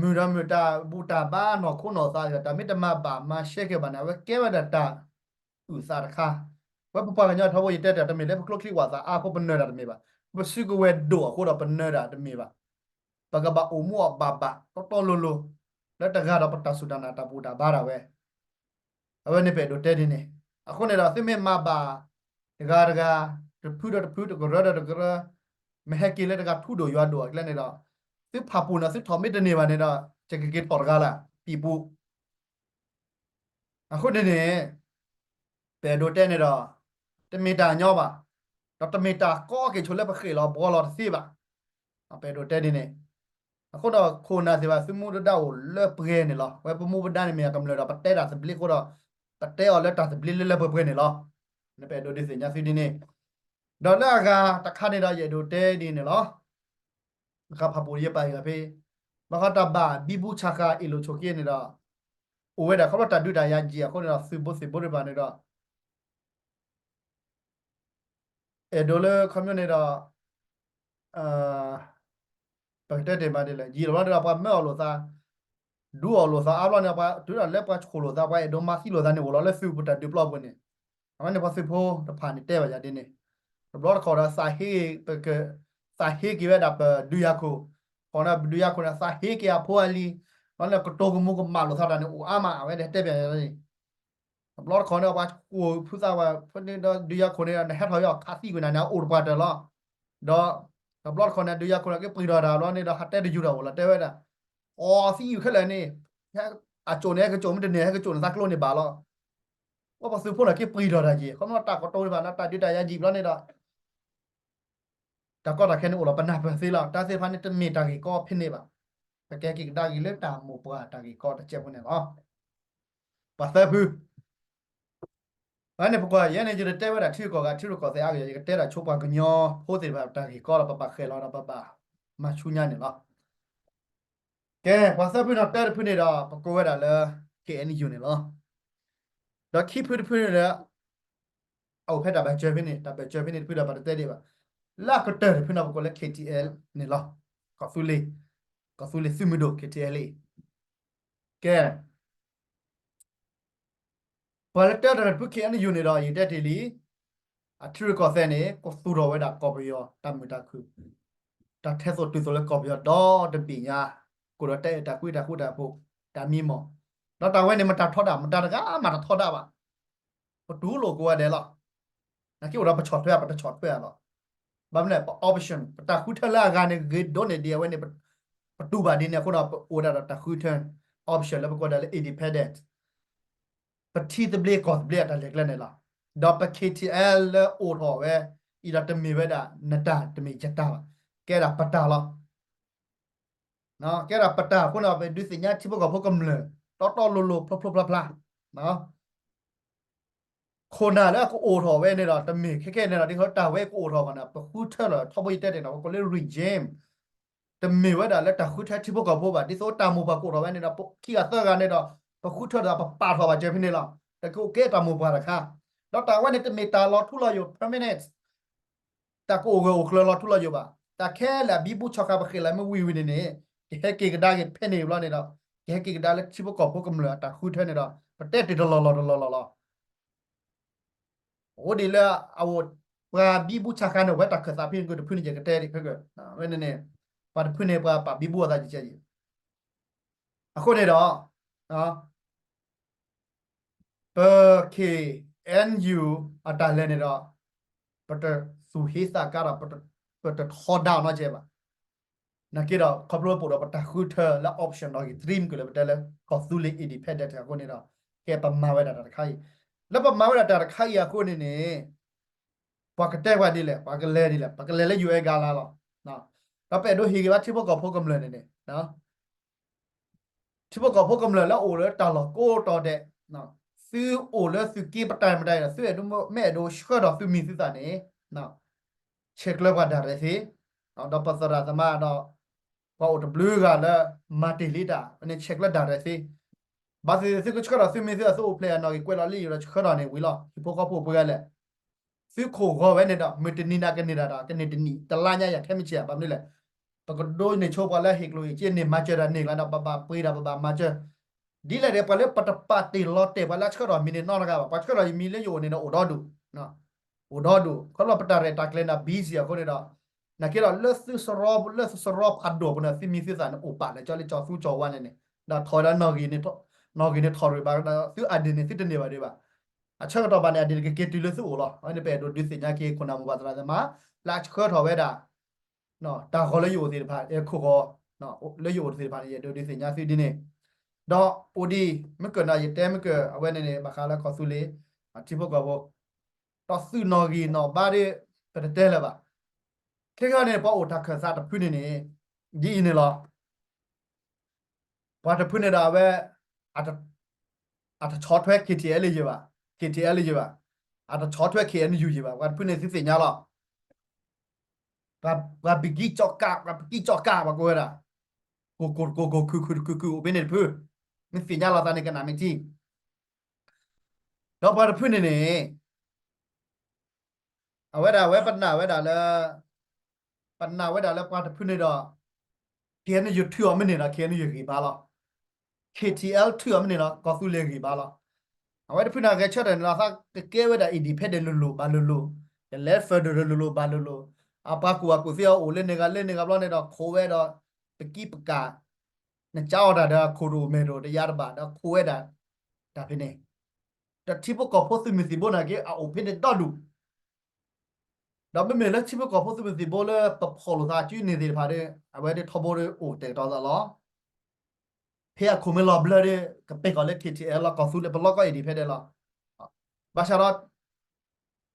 မုာ်ဒီးမုာ်တၢ်ဘူၣ်တၢ်ဘါနီၢ်ခိနီၢ်သး တၢ်မ့ၢ်တမၤဘၣ်မၤရှဲက့ၤဘၣ်န့ၣ် အဝဲကဲဝဲဒၣ်တၢ်အုၣ်သးတခါ ဝဲပပှၤကညီထီဘိယတဲတၢ်တမ့ၢ်လၢပကျိချံဝၣ်သးအါဖိပနၢၤတၢ်တမ့ၢ်ဘၣ် ပစုကဝဲၤဒိၣ်အဃိဒီးပနၢၤတၢ်တမ့ၢ်ဘၣ် ပကဘၣ်အိၣ်မူအီၤဘၣ်ဘၣ်တီတီလိၤလိၤ လၢတဂၤဒီးပတၢ်စူၢ်တၢ်နာ်တၢ်ဘူၣ်တၢ်ဘါဒၣ်ဝဲ အဝဲန့ၣ်ပအဲၣ်ဒိးတဲဒ်န့ၣ် အဃိန့ၣ်ဒီးသုမ့ၢ်မၤဘၣ်တဂၤတဂၤ တဖုဒီးတဖု တကရၢဒီးတကရၢ, မ့ၢ်ဟဲက့ၤလၢတဂၤထူဒိၣ်ယွၤဒိၣ်အကျဲန့ၣ်ဒီး, သုဖးပူၤန့ၣ် သုထီၣ်မ့ၢ်တန့ၢ်ဘၣ်န့ၣ်ဒီး ယကက့ၤထီၣ်တဂၤလၢ ပံာ်ပူၤ အဃိန့ၣ်န့ၣ် ပအဲၣ်ဒိးတဲန့ၣ်ဒီး တမ့ၢ်တၢ်ညီဘၣ်, ဒီးတမ့ၢ်တၢ်ကီက့ၤဆိလၢပဃ့ၢ်လီၤဘှီလီၤတသ့ဘၣ်. ပအဲၣ်ဒိးတဲဒ်န့ၣ်, အဃိဒီးခိၣ်နၢ်သ့ၣ်တဖၣ် သုမူတဒါအိၣ်လၢပှဲၤန့ၣ်လီၤ. ဝဲပမူပဒါန့ၣ်မ့ၢ်အကမျၢၢ်ဒီး ပတဲတၢ်သဘျ့အဃိဒီး ပတဲအီၤလၢတၢ်သဘျ့လၢလၢပှဲၤပှဲၤန့ၣ်လီၤ. ပအဲၣ်ဒိးဒုးသ့ၣ်ညါသုဒ်န့ၣ်, ဒီးလၢအဂၤတခါန့ၣ်ဒီး ယအဲၣ်ဒိးတဲဒ်န့ၣ်လီၤ. ဃးဖးပူၤယပာ်ယဂၤဖဲ, ဘၣ်ဃးတၢ်ဘၣ်ဘံဘူဆးဃာ်အ့ၣ်လိာ်ဆိးက့န့ၣ်ဒီး အိၣ်ဝဲဒၣ်ခီဖျိတၢ်ဒုးတၢ်ယၤယံာ်အဃိန့ၣ်ဒီး သုးဖိသ့ၣ်ဖိတဖၣ်န့ၣ်ဒီး အဲၣ်ဒိးလၢခီဖျိန့ၣ်ဒီး ပကတဲတ့ၢ်မးဒ်လဲၣ် ယံာ်လီၤဘျီန့ၣ်ဒီး ပှၤမၢအီၤလိာ်သး, ဒူအီၤလိာ်သးအါဘျီန့ၣ် ပှၤတုၤဒၣ်လၢပှၤဆှိၣ်လိာ်သး ပှၤအဲၣ်ဒိးမၤသံလိာ်သးန့ၣ် အိၣ်လီၤလၢသုးပတၢ်ဒုးပျီပူၤန့ၣ်, အဝဲန့ၣ်ပှၤသုးဖိတဖၣ်န့ၣ်တဲဘၣ်ယၤဒ်န့ၣ်, တဘျီတခီၣ်ဒီး သးဟ့က့ၤဝဲဒၣ်ပဒုးယၤခိၣ်, ခီန့ၣ်ပဒုးယၤခိၣ်န့ၣ် သးဟ့က့ၤအဖိအလံၤ, ဘျီန့ၣ်ကတိၤကမူၤကမၣ်လိာ်သးတၢ်န့ၣ်အိၣ်အါမး အဝဲန့ၣ်တဲဘၣ်ယၤန့ၣ် တဘျီတခီၣ်န့ၣ် ပှၤကိးဖုသးဝဲ ဖဲန့ၣ်ဒီးဒုးယၤခိၣ်န့ၣ်ဒီး နဟဲထီၣ်ယီၤခးသံကွံာ်နၤန့ၣ် အအိၣ်တပှၢ်တၢၢ်လီၤ. ဒီး တဘျီတခီၣ်န့ၣ် ဒုးယၤခိၣ်န့ၣ် က့ၤပှ့ၤထီၣ်တၢ်ဘျီန့ၣ်ဒီး ဟးတဲတယူၤတၢ်အိၣ်လီၤ တဲဝဲဒၣ်, အီသံယုာ်ခဲလၢာ်န့ၣ်, အကိာ်န့ၣ် ဟဲကကိာ်န့ၣ် သးကျိန့ၣ်ဘၣ်လီၤ. ပှၤသုးဖိန့ၣ် က့ၤပှ့ၤထီၣ်တၢ်က့ၤ ခီဖျိတၢ်ကတိၤတဖၣ်န့ၣ် တၢ်ဒုးတၢ်ယၤယံာ်ဘျီန့ၣ်ဒီး တၢ်ကီတၢ်ခဲန့ၣ်အိၣ်လီၤ ပနၢ်ပၢၢ်သ့လီၤ. တၢ်သ့ၣ်တဖၣ်န့ၣ် တမ့ၢ်တၢ်ဂ့ၢ်ကီဖဲန့ၣ်ဘၣ်. ပကဲက့ၤကဒါက့ၤလၢတၢ်မိၢ်ပှၢ်တၢ်ဂ့ၢ်ကီတစဲးဖိန့ၣ်လီၤ. ပှၤသၢဖု, အန့ၣ်ပကွၢ် ယဲန့ၣ် ယတတဲဝဲဒၣ်ထံရူၢ်ကီၢ်ဂၤ ထံရူၢ်ကီၢ်သဲးအါကယီၤ ယကတဲဒၣ်ဆိပှၤကညီဖိသ့ၣ်တဖၣ်တၢ်ဂ့ၢ်ကီလီၤ ပဘၣ်ဃဲၤလီၤဒီးပဘၣ်မၤဆူညါန့ၣ်လီၤ. ကဲ ပှၤသၢဖုန့ၣ် တၢတဖုန့ၣ်ဒီး ပကိးဝဲဒၣ်လၢ ခ့ၣ်အဲၣ်ယူၣ်န့ၣ်လီၤ. ဒီးခံဖုတဖုန့ၣ်ဒီး အအိၣ်ဖဲတၢ်ဘၣ်စၢၤဖဲန့ၣ် တၢ်ဘၣ်စၢၤဖဲန့ၣ်တဖုဒီး ပတတဲဒံးဘၣ်. လၢအကတၢၢ်တဖုန့ၣ် ပကိးလၢ ခ့ၣ်ထံၣ်အဲလ် န့ၣ်လီၤ. ကီၢ်သူလ့ၤ, ကီၢ်သူလ့ၤသုးမုၢ်ဒိၣ် ခ့ၣ်ထံၣ်အဲလ် ကဲ ပှၤလၢတၢတၢ်တဖု ခ့ၣ်အဲၣ်ယူၣ်န့ၣ်ဒီး ယတဲတ့ၢ်လံ, အထံရူၢ်ကီၢ်သဲးန့ၣ် ကသူၣ်ထီၣ်ဝဲဒၣ်ကီၢ်ပယီၤတၢ်မုာ်တၢ်ခုၣ်, တၢ်ထဲသိးတုၤသိးလၢကီၢ်ပယီၤဒီတဘ့ၣ်ညါ, ကအိၣ်ဒီးတၢ်အဲၣ်တၢ်ကွံတၢ်ဃူတၢ်ဖိး, တၢ်မံမီၢ်, ဒီးတၢ်ဝဲန့ၣ် မတၤထီဒါ, မတၤတဂၤမၤတထီဒါဘၣ်. ပတူၢ်လိာ်ကိးဂၤဒဲးလီၤ. နာ်က့အိၣ်ဒီးပဆီၣ်ထွဲ ပတဆီၣ်ထွဲအလီၤ. ဘၣ်မနုၤလဲၣ် ပ option ပတၢ်ဃုထၢလၢအဂၤန့ၣ် ဂ့ၤဒိၣ်န့ၢ်ဒံးအဝဲန့ၣ် ပတူၢ်ဘၣ်ဒ်န့ၣ်အဃိဒီး ပအိၣ်ဒၣ်ဒီးတၢ်ဃုထၢ option လၢပကိးဒၣ်လၢ independent ပထံသဘျ့ကီၢ်သဘျ့အတၢ်လဲၤကျဲန့ၣ်လီၤ. ဒီးပ ခ့ၣ်ထံၣ်အဲလ် လၢအိၣ်ထီၣ်ဝဲအံၤဒီး တမ့ၢ်ဝဲဒၣ်နတၢ်တမ့ၢ်ယတၢ်ဘၣ်, ကဲဒၣ်ပတၢ်လီၤ. ကဲဒၣ်ပတၢ်အဃိန့ၣ် ပဒုးသ့ၣ်ညါထံဖိကီၢ်ဖိကမျၢၢ် တီတီလိၤလိၤဖျိဖျိဖျါဖျါ ခိၣ်နၢ်လၢအကအိၣ်ထီၣ်ဝဲန့ၣ်ဒီး တမ့ၢ်ခဲကဲန့ၣ်ဒီး ဒ်သိးတၢ်ဝဲကအိၣ်ထီၣ်ဘၣ်န့ၣ် ပဃုထၢလီၤ ထီဘိယတဲတ့ၢ်နီၤ ပကိးလၢ regime တမ့ၢ်ဝဲဒၣ်လၢတၢ်ဃုထၢထံဖိကီၢ်ဖိဘၣ်. ဒ်သိးတၢ်မိၢ်ပှၢ်ကအိၣ်ထီၣ်ဝဲန့ၣ်ဒီး ခံဂၤသၢဂၤန့ၣ်ဒီး ပဃုထၢဒီး ပပာ်ထီၣ်ဘၣ်စၢၤဖဲန့ၣ်လီၤ. တကအိၣ်ကဲတၢ်မိၢ်ပှၢ်တခါ, ဒီးတၢ်ဝဲန့ၣ်တမ့ၢ်တၢ်လီၤထူလီၤယိာ် permanent တၢ်ကအိၣ်ဂၢၢ်အိၣ်ကျၢၤလီၤထူလီၤယိာ်ဘၣ်. တၢ်ခဲလၢာ်အဘံဘူဆးဃာ် ပဃ့ၢ်လီၤမ့ၢ်ဝံၤဝံၤန့ၣ်န့ၣ် ကဟဲက့ၤကဒါက့ၤဖဲန့ၣ်ဘျီန့ၣ်ဒီး ကဟဲက့ၤကဒါလၢထံဖိကီၢ်ဖိကမျၢၢ်အတၢ်ဃုထၢန့ၣ်ဒီး ပတဲတ့ၢ်တလီၢ်လီၢ်တလီၢ်လီၢ်လီၤ. အဃိဒ်လၢအအိၣ် ပှၤဘံဘူဆးဃာ်န့ၣ် ဝဲတၢ်ခၢၣ်သးဖဲန့ၣ် တဖုန့ၣ် ယကတဲဒံးဖဲကဝဲန့ၣ်န့ၣ် ပှၤတဖုန့ၣ် ပှၤပာ်ဘံဘူအသးကဲကဲအံၤ အဃိန့ၣ်ဒီး ပ ခ့ၣ်အဲၣ်ယူၣ် အတၢ်လဲၤန့ၣ်ဒီး ပတသူၣ်ဟ့သးကါဒီး ပတထီဒါအီၤနီတစဲးဘၣ်. နာ်က့ဒီး ခီဖျိပအိၣ်ဒီးပတၢ်ဃုထၢလၢ option နီၣ်ဂံၢ် three မ့ၢ်ကလၢပတဲလၢ ကီၢ်သူလ့ၤ independent အဃိန့ၣ်ဒီး ကဲပမၤဝဲဒၣ်တၢ်တခါအံၤ, လၢပမၤဝဲဒၣ်တၢ်တခါအံၤအဃိန့ၣ်န့ၣ် ပှၤကတဲပှၤဒ်လဲၣ် ပှၤကလဲၤဒ်လဲၣ် ပကလဲၤလၢ ယူၢ်အဲၣ် ကါလါလီၤ. ဒီးပအဲၣ်ဒိးဟ့ၣ်ဂံၢ်ဘါထံဖိကီၢ်ဖိကမျၢၢ်န့ၣ်န့ၣ် ထံဖိကီၢ်ဖိကမျၢၢ်လၢအိၣ်လၢတၢ်လီၢ်ကိးတီၤဒဲး, သုအိၣ်လၢသုးက့ပတၢ်မတၤဒီး သုအဲၣ်ဒိးမ့ၢ်အဲၣ်ဒိးဆှၢထီၣ်သုးမံၤသုးသၣ်န့ၣ် ဆဲးကျၢပှၤဒၣ်ရဲၣ်သ့, ဒီးပသရၣ်သမါဒီး ပှၤအိၣ်တဘျုးဂၤလၢမၤတ့ၢ်လံတၢ်န့ၣ် ဆဲးကျၢဒၣ်ရဲၣ်သ့, ဘၣ်သ့ၣ်သ့ၣ်သုကဆှၢထီၣ်သုးမံၤသုးသၣ် သုအိၣ်ဖျဲၣ်အနီၣ်ဂံၢ်ကွဲးလီၤလံယိာ်ဒီးဆှၢထီၣ်န့ၣ်ဝံၤလီၤ ဟံၣ်ဖိဃီဖိပှဲၤဂၤလဲၣ် သုခိၣ်ဂီၤဝဲန့ၣ်ဒီး မုၢ်တနံၤန့ၣ်ကန့ၢ်တၢ်ဒီး ကန့ၢ်တနံၤ တလါညါယၤခဲမုၢ်ဆ့ၣ် ဘၣ်မနုၤလဲၣ်, ပကဒိးန့ၢ်ဆိပှၤလၢဟ့ၣ်ကျိၣ်ဟ့ၣ်စ့န့ၢ်မၤစၢၤတၢ်န့ၢ်လီၤဒီး ပဘၣ်ပှ့ၤတၢ် ပဘၣ်မၤစၢၤ, ဒ်လဲၣ်ဒီး ပှၤလၢပတပာ်တ့ၢ်လီၤတဲာ်ပှၤလၢအဆှၢထီၣ်မံၤန့ၣ်နီတဂၤဘၣ်, ပှၤဆှၢထီၣ်ယမံၤလၢယအိၣ်န့ၣ်ဒီးအိၣ်ဒီဒူၣ်, အိၣ်ဒီဒူၣ် ခီဖျိပတၢ်ရဲၣ်တၢ်ကျဲၤန့ၣ် busy အဃိန့ၣ်ဒီး နာ်က့ဒီး လၢသုစရီ လၢသုစရီဖးဒိၣ်အပူၤန့ၣ် သုမံၤသုသၣ်န့ၣ် အိၣ်ပာ်လၢကၠီလၢကၠီသူကၠီဝါန့ၣ်န့ၣ် ဒီးထီၣ်ဝဲဒၣ် နီၣ်ဂံၢ်န့ၣ်ထီၣ်ရံၣ်ဘၣ်ဒီး သုအဒ့ၣ်န့ၣ် သုတန့ၢ်ဘၣ်ဒံးဘၣ်. အဆၢကတီၢ်ဘၣ်န့ၣ် အဒ်န့ၣ်ကက့ၤတုၤလၢသုအိၣ်လီၤ. အဝဲန့ၣ် ပအဲၣ်ဒိးဒုးသ့ၣ်ညါက့ၤခိၣ်နၢ်မိၢ်ပၢ်သရၣ်သမါ လၢအဆှၢထီၣ်ဝဲဒၣ် တၢ်ဂီၤလၢယအိၣ်သ့ၣ်တဖၣ် ခိၣ်ဂီၤ လၢယအိၣ်သ့ၣ်တဖၣ်န့ၣ် ယအဲၣ်ဒိးဒုးသ့ၣ်ညါသုဒ်န့ၣ်, ဒီးအိၣ်ဒံး မ့ၢ်ကၢၢ်န့ၣ် ယတဲမ့ၢ်ကၢၢ် အဝဲန့ၣ်န့ၣ် ဘၣ်ဃးလၢကီၢ်သူလ့ၤ ထံဖိကီၢ်ဖိ ဒီးသုးနီၣ်ဂံၢ်နီၣ်ဘါဒီး ပတတဲလၢၤဘၣ်. ခဲကနံၣ်အံၤန့ၣ် ပှၤအိၣ်တၢ်ခၢၣ်သးတဖုန့ၣ်န့ၣ် ဒ်အံၤန့ၣ်လီၤ. ပှၤတဖုန့ၣ်ဒီးအဝဲ အတဆီၣ်ထွဲ K T L ယဲၢ်ဘၣ်, K T L ယဲၢ်ဘၣ်, အတဆီၣ်ထွဲ K N U ယဲၢ်ဘၣ်, ပှၤတဖုန့ၣ်သုသ့ၣ်ညါလီၤ. ပှၤဘံၣ်ကံၣ်ကၠီၣ်ကး ပှၤဘံၣ်ကံၣ်ကၠီၣ်ကး ပှၤကိးဝဲဒၣ် ကိၢ်ကိၢ်ကိၢ်ကိၢ်ခုၣ်ခုၣ်ခုၣ်ခုၣ် အိၣ်ဖဲန့ၣ်တဖု, မ့ၢ်သ့ၣ်ညါလီၤသးန့ၣ် ကနၣ်မ့ၢ်ထံ ဒီးပှၤတဖုန့ၣ်န့ၣ် အဝဲဒၣ်ဝဲပနာ်ဝဲဒၣ်လၢ ပနာ်ဝဲဒၣ်လၢပှၤတဖုန့ၣ်ဒီး K N U ထုးအီၤမ့ၢ်န့ၣ်ဒီး K N U ဂံၢ်ဘါလီၤ. K T L ထုးအီၤမ့ၢ်န့ၣ်ဒီး ကီၢ်သူလ့ၤဂံၢ်ဘါလီၤ. အဝဲတဖုန့ၣ်ဂဲၤဆၢထၢၣ်န့ၣ်ဒီး သးကကဲဝဲဒၣ် independent လိၤလိၤဘၣ်လိၤလိၤ, ကလဲၤ federal လိၤလိၤဘၣ်လိၤလိၤ, အပှၤကူၣ်ဘၣ်ကူၣ်သ့အီၤအိၣ်လၢန့ၣ်ဂၤလၢန့ၣ်ဂၤဘျီန့ၣ်ဒီး ခိးဝဲဒီး ပကံပကး နကၠါအီၣ်တၢ်ဒီးခိၣ်တအိၣ်မဲာ်တအိၣ်တယါတဘၣ်ဒီးခိးဝဲဒၣ် တၢ်ဖဲန့ၣ်, ဒီးထံဖိကီၢ်ဖိသုးမုၢ်သံၣ်ဘိန့ၣ်က့ အအိၣ်ဖဲန့ၣ်ဒီဒူၣ်, ဒီးမ့မ့ၢ်လၢထံဖိကီၢ်ဖိသုးမုၢ်သံၣ်ဘိလၢပဖီၣ်လိာ်သးအစုန့ၣ်သ့ၣ်တဖၣ်ဒီး အဝဲဒၣ်ထီဘိဒီးအိၣ်တဲာ်ကတီၤသးလီၤ. ဖဲအခိၣ်မ့ၢ်လီၤဘျၢဒီး ကပဲာ်ကီၢ်လၢ K T L လီၤ ကီၢ်သူလ့ၤပလီၢ်ကီၢ် independent လီၤ. ဘၣ်ဆၣ်ဒီး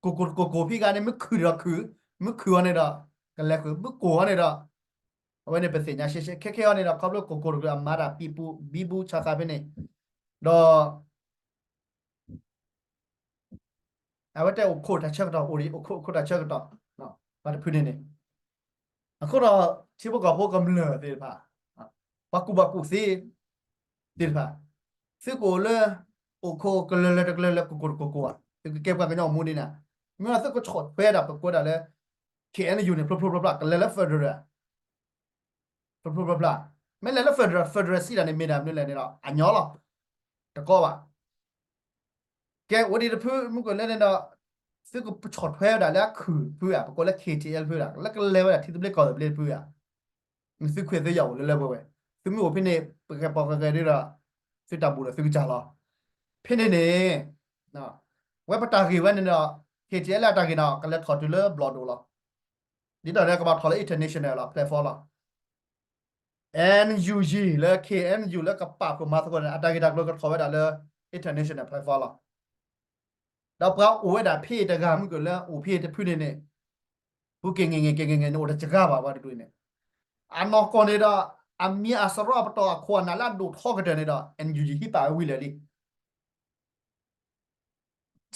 ကိၢ်ကိၢ်ကိၢ်ကိၢ်ဖံဂၤန့ၣ် မ့ၢ်ခုၣ်ဒီးခုၣ်, မ့ၢ်ခုၣ်အီၤန့ၣ်ဒီး ကလဲၤခုၣ်, မ့ၢ်ကိၢ်အီၤန့ၣ်ဒီး အဝဲန့ၣ်ပသ့ၣ်ညါရှဲရှဲ ခဲခဲအံၤန့ၣ်ဒီး ခီဖျိကိၢ်ကိၢ်တကလုာ်အမၤတၢ်ပံပူၤ ဘံဘူဆါသးဖဲန့ၣ်, ဒီး အဝဲတဲအိၣ်ခိးတၢ်ဆၢကတီၢ် အိၣ်ဒံး အိၣ်ခိး အိၣ်ခိးတၢ်ဆၢကတီၢ်, ပှၤတဖုန့ၣ်န့ၣ်, အဃိဒီး ထံဖိကီၢ်ဖိကမျၢၢ်သ့ၣ်တဖၣ်, ပှၤကူၣ်ဘၣ်ကူၣ်သ့သ့ၣ်တဖၣ်, သုကအိၣ်လၢ အိၣ်ခိးကလၢာ်လၢတကလၢာ်လၢကိၢ်ကိၢ်တကိၢ်ကိၢ်ဧါ, သုကကဲပှၤကညီအိၣ်မူဒ်န့ၣ်, မ့ၢ်သုကဆီၣ်ထွဲဒၣ်ပကိးဒၣ်လၢ K N U န့ၣ် ဖျိဖျိဖျါဖျါ ကလဲၤလၢ federal ဖျိဖျိဖျါဖျါ, မ့ၢ်လဲၤလၢ federal, federal စံးဒၣ်န့ၣ် မ့ၢ်ဒၣ်မနုၤလဲၣ်န့ၣ်ဒီး အညီလီၤ, တကီဘၣ်. ကဲ အိၣ်ဒံးတဖု မ့ၢ်ကလဲၤန့ၣ်ဒီး သုကဆီၣ်ထွဲဝဲဒၣ်လၢအခုၣ်ဖုဧါ, ပကိးလၢ K T L ဖုဒၣ် လၢကလဲၤဝဲဒၣ်ထံသဘျ့ကီၢ်သဘျ့တဖုဧါ, မ့ၢ်သုခွဲးသုယာ်အိၣ်လၢလၢပှဲၤဝဲ, သုမ့ၢ်အိၣ်ဖဲန့ၣ် ပကဲပှၤကဂဲၤဒ်ဒီး သုတၢ်ဘူၣ်ဒီးသုကစၢ်လီၤ. ဖဲန့ၣ်န့ၣ် ဝဲပတၢ်ဂ့ၢ်ဝဲန့ၣ်ဒီး K T L အတၢ်ဂ့ၢ်န့ၣ် ကလဲၤထီၣ်တုၤလၢဘျီၣ်ဒိၣ်လီၤ. ဒ်ဒီးန့ၣ်ကဘၣ်ထီၣ်လၢ international လီၤ platform လီၤ. N U G လၢ K N U လၢကပာ်ဖှိၣ်မၤသကိးန့ၣ် အတၢ်ဂ့ၢ်တၢ်ကျိၤကထီၣ်ဝဲဒၣ်လၢ international platform လီၤ. ဒီးပှၤအိၣ်ဝဲဒၣ်ဖဲတဂၤမ့ၢ်ကၢၢ်လၢအိၣ်ဖဲတဖုန့ၣ်န့ၣ် ပူၤက့ၤငဲၤငဲၤက့ၤငဲၤငဲၤန့ၣ် အိၣ်တစှၤဘၣ်ပှၤတဒူၣ်န့ၣ်, အနီၢ်ကီၢ်န့ၣ်ဒီး အမံၤအစရီအပတီၢ်အခိၣ်အနၢ်လၢအဒိၣ်ထီကတၢၢ်န့ၣ်ဒီး N U G ဟံးပာ်ဝဲဝံၤလၢာ်လံ.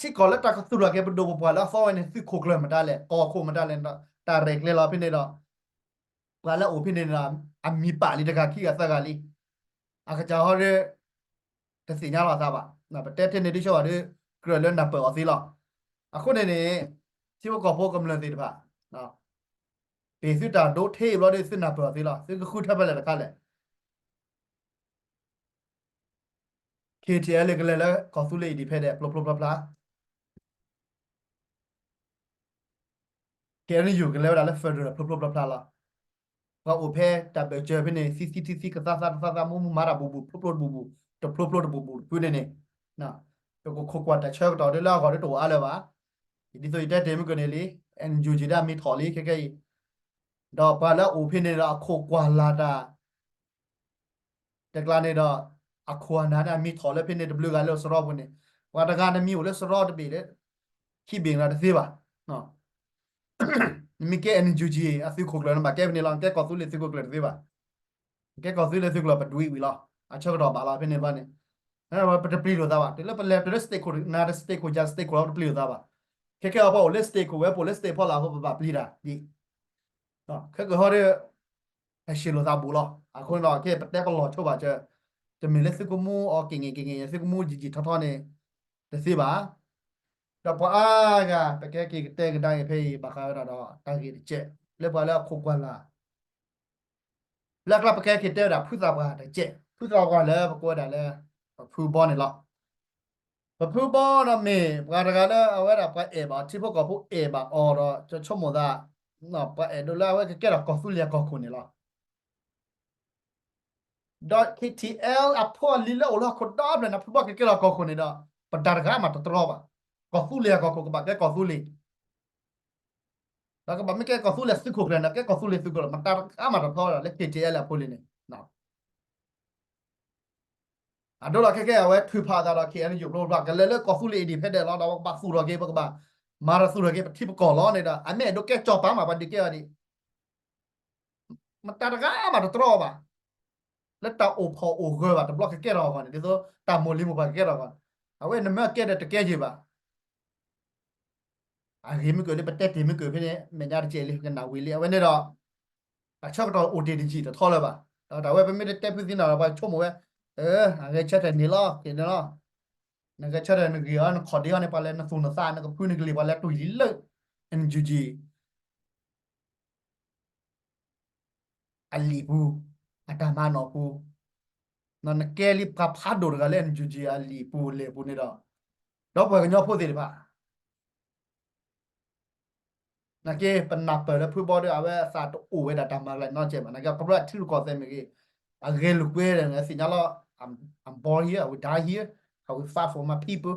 ထံကီၢ်လၢတၢ်ကသူၣ်ထီၣ်က့ၤပဒိၣ်ပပှၢ်လၢအသီဝဲန့ၣ် သုးခိၣ်ကျၢၢ်မတၤလဲၣ် ကီၢ်ခိၣ်မတၤလဲၣ်န့ၣ်ဒီး တၢ်ရဲၣ်ကျဲၤလီၤဖဲန့ၣ်ဒီး ပှၤလၢအအိၣ်ဖဲန့ၣ်ဒီး အမံၤပာ်လံတဂၤခံဂၤသၢဂၤလံ. အကစၢ်ဟီဒီး တသ့ၣ်ညါလီၤသးဘၣ်. ပတဲထဲန့ၣ်ဒ်ဆိဘၣ်ဒီး ကြၢးလၢနၢ်ပၢၢ်အီၤသ့လီၤ. အဃိန့ၣ်န့ၣ် ထံဖိကီၢ်ဖိကမျၢၢ်သ့ၣ်တဖၣ် ပ့ၤသုတၢ်ဒိထဲအံၤဘျီဒီး သုနၢ်ပၢၢ်အီၤသ့လီၤ. သုကဃုထၢဖဲလဲၣ်တခါလဲၣ်. K T L ကလဲၤလၢကီၢ်သူလ့ၤ independent ဖျိဖျိဖျါဖျါ, K N U ကလဲၤဝဲဒၣ်လၢ federal ဖျိဖျိဖျါဖျါလီၤ. ပှၤအိၣ်ဖဲတၢ်ဘၢၣ်စၢၤဖဲန့ၣ် သံသံသံသံ ကသါသါတသါသါ မူမူမၤတၢ်ဘူးဘူး ဖျိဖျိတဘူးဘူး တဖျိဖျိတဘူးဘူးတဖုန့ၣ်န့ၣ်, ပကခိးကွၢ်တၢ်ဆၢကတီၢ်ဒ်လၢအဂီၢ်ဒ်တအိၣ်အါလၢၤဘၣ်. ဒ်သိးယတဲတ့ၢ်မ့ၢ်ကၢၢ်န့ၣ်လံ, N U G ဒၣ်မ့ၢ်ထီၣ်လံခဲကနံၣ်အံၤ, ဒီးပှၤလၢအအိၣ်ဖဲန့ၣ်ဒီးအခိးကွၢ်လၢ်တၢ် တကျါန့ၣ်ဒီး အခိၣ်အနၢ်န့ၣ် အမံၤထီၣ်လၢဖဲန့ၣ်တဘျုးဂၤလၢစရီပူၤန့ၣ်, ပှၤတဂၤနမံၤအိၣ်လၢစရီတဘ့ၣ်လၢ ခံဘ့ၣ်န့ၣ်တသ့ဘၣ်. နမ့ၢ်ကဲ N U G အသုးခိၣ်ကျၢၢ်န့ၣ် ဘၣ်ကဲဖဲန့ၣ်လီၤ, နကဲကီၢ်သူလ့ၤသုးခိၣ်ကျၢၢ်တသ့ဘၣ်. နကဲကီၢ်သူလ့ၤသုးခိၣ်ကျၢၢ် ပဒွံးဝံၤလီၤ, အဆၢကတီၢ်ဘၣ်လီၤဖဲန့ၣ်ဘၣ်န့ၣ်, ပတပျံၤလိာ်သးဘၣ်, တုၤလၢပလဲၤတုၤလၢ state ခိၣ် နၤတ state ခိၣ် ယၤ state ခိၣ်လီၤ ပတပျံၤလိာ်သးဘၣ်. ခဲခဲအံၤပှၤအိၣ်လၢ state ခိၣ်ဝဲ ပအိၣ်လၢ state ဖီလာ်အဃိ ပဘၣ်ပျံၤတၢ်ဒ် ခဲကဟီဒီး ဟဲရှဲလိာ်သးဘူးလီၤ. အဃိန့ၣ်ဒီး ကဲပတဲကလီၤဆိဘၣ်စၢၤ, တမ့ၢ်လၢသုကမူအီၤက့ၤငဲၤက့ၤငဲၤ သုကမူယံာ်ယံာ်ထီထီန့ၣ် တသ့ဘၣ်. ဒီးပှၤအါဂၤ ပကဲက့ၤကတဲကဒါက့ၤဖဲအံၤ ဘၣ်ဃးဝဲဒၣ်ဒီး တၢ်ဂ့ၢ်တကဲး လၢပှၤလၢအခိးကွၢ်လၢ် လၢအကျါပကဲက့ၤတဲဝဲဒၣ် ဖုသးပှၢ်တကဲး, ဖုသးပှၢ်လၢပကိးဝဲဒၣ်လၢ ပဖုဘီန့ၣ်လီၤ. ပဖုဘီဒီးမ့ၢ်ပှၤတဂၤလၢအဝဲဒၣ်ပှၤအဲၣ်ဘၣ် ထံဖိကီၢ်ဖိအဲၣ်ဘၣ်အီၤဒီး ကဆိကမိၣ်သး ပှၤအဲၣ်ဒိးလၢအဝဲကကဲထီၣ်ကီၢ်သူလ့ၤအကီၢ်ခိၣ်န့ၣ်လီၤ. ဒီး K T L အဖိအလံၤလၢအိၣ်လၢဟီၣ်ခိၣ်ဒီဖျၢၣ်န့ၣ် ဖုဘီကကဲထီၣ်ကီၢ်ခိၣ်န့ၣ်ဒီး ပတၢ်တဂၤမးတတြီဘၣ်. ကီၢ်သူလ့ၤအကီၢ်ခိၣ်ကဘၣ်ကဲကီၢ်သူလ့ၤ, ဒီးကဘၣ်မ့ၢ်ကဲကီၢ်သူလ့ၤသုးခိၣ်ကျၢၢ်န့ၣ် ကဲကီၢ်သူလ့ၤသုးခိၣ်လီၤ. မတၤတဂၤမးတထီဝဲဒၣ်လၢ ခ့ထံအဲလ် အဖိလံၤန့ၣ် အဒိလီၤခဲကဲ အဝဲထုးဖးအသးဒီး ခ့အဲလ်ယူၣ် ဘျီဘျီ ကလဲၤလၢကီၢ်သူလ့ၤ independent လီၤဒီး ပကဘၣ်သူၣ်ထီၣ်က့ၤ ပကဘၣ်မၤတၢ်သူၣ်ထီၣ်က့ၤ ပထံပကီၢ်လီၤန့ၣ်ဒီး အမ့ၢ်အဲၣ်ဒိးကဲကၠီၤပၤမး ပှၤဒုးကဲအီၤဒံး မတၤတဂၤမးတတြီဘၣ် လၢတၢ်အိၣ်ဖှီၣ်အိၣ်ဂၢၤဘၣ် တဘျီကကဲထီၣ်အဂီၢ်န့ၣ် ဒ်သိးတၢ်မိၢ်လံၤမိၢ်ပှၢ်ကကဲထီၣ်အဂီၢ်န့ၣ် အဝဲနမ့ၢ်ကဲဒီးတကဲယံၤဘၣ် အဂ့ၢ်မ့ၢ်ကၢၢ်လံ ပတဲတ့ၢ်မ့ၢ်ကၢၢ်ဖဲန့ၣ် မဲာ်ညါတကဲလံ ကနၣ်ဝံၤလံ အဝဲန့ၣ်ဒီး တၢ်ဆၢကတီၢ်အိၣ်တ့ၢ်တယံာ်တထီလၢၤဘၣ်. ဒီးတၢ်ဝဲပမ့ၢ်တတဲဖုးသ့ၣ်နီၣ်ဒီး ပှၤဆိကမိၣ်ဝဲ, အဂဲၤဆၢထၢၣ်န့ၣ်လီၤ က့ၤန့ၣ်လီၤ. နဂဲၤဆၢထၢၣ်နဂ့ၢ်အီၤ နခီၣ်ဒ့အီၤန့ၣ် ပှၤလဲၤနသူၣ်နသး နကဖုနကလံၤ ပှၤလဲၤတွံၢ်လံလၢ NUG အလံာ်ပူၤ အတၢ်မၤနီၣ်ပူၤ နကဲလံပှၤဖးဒိၣ်တဂၤလၢ NUG အလံာ်ပူၤလဲၢ်ပူၤန့ၣ်ဒီး ဒီပုၢ်ဝဲၢ်ကညီဖိသ့ၣ်တဖၣ် နာ်က့ ပနၢ်ပၢၢ်လၢဖုဘီဒီး အဝဲအသးတအိၣ်ဝဲဒၣ်တၢ်မၤကလၢနီတစဲးဘၣ်. နာ်က့ ခီဖျိအထံရူၢ်ကီၢ်သဲးမ့ၢ်ဂ့ၤ, အဂဲၤလိာ်ကွဲဒီး အသ့ၣ်ညါလီၤ, I'm, I'm born here, I will die here, I will fight for my people.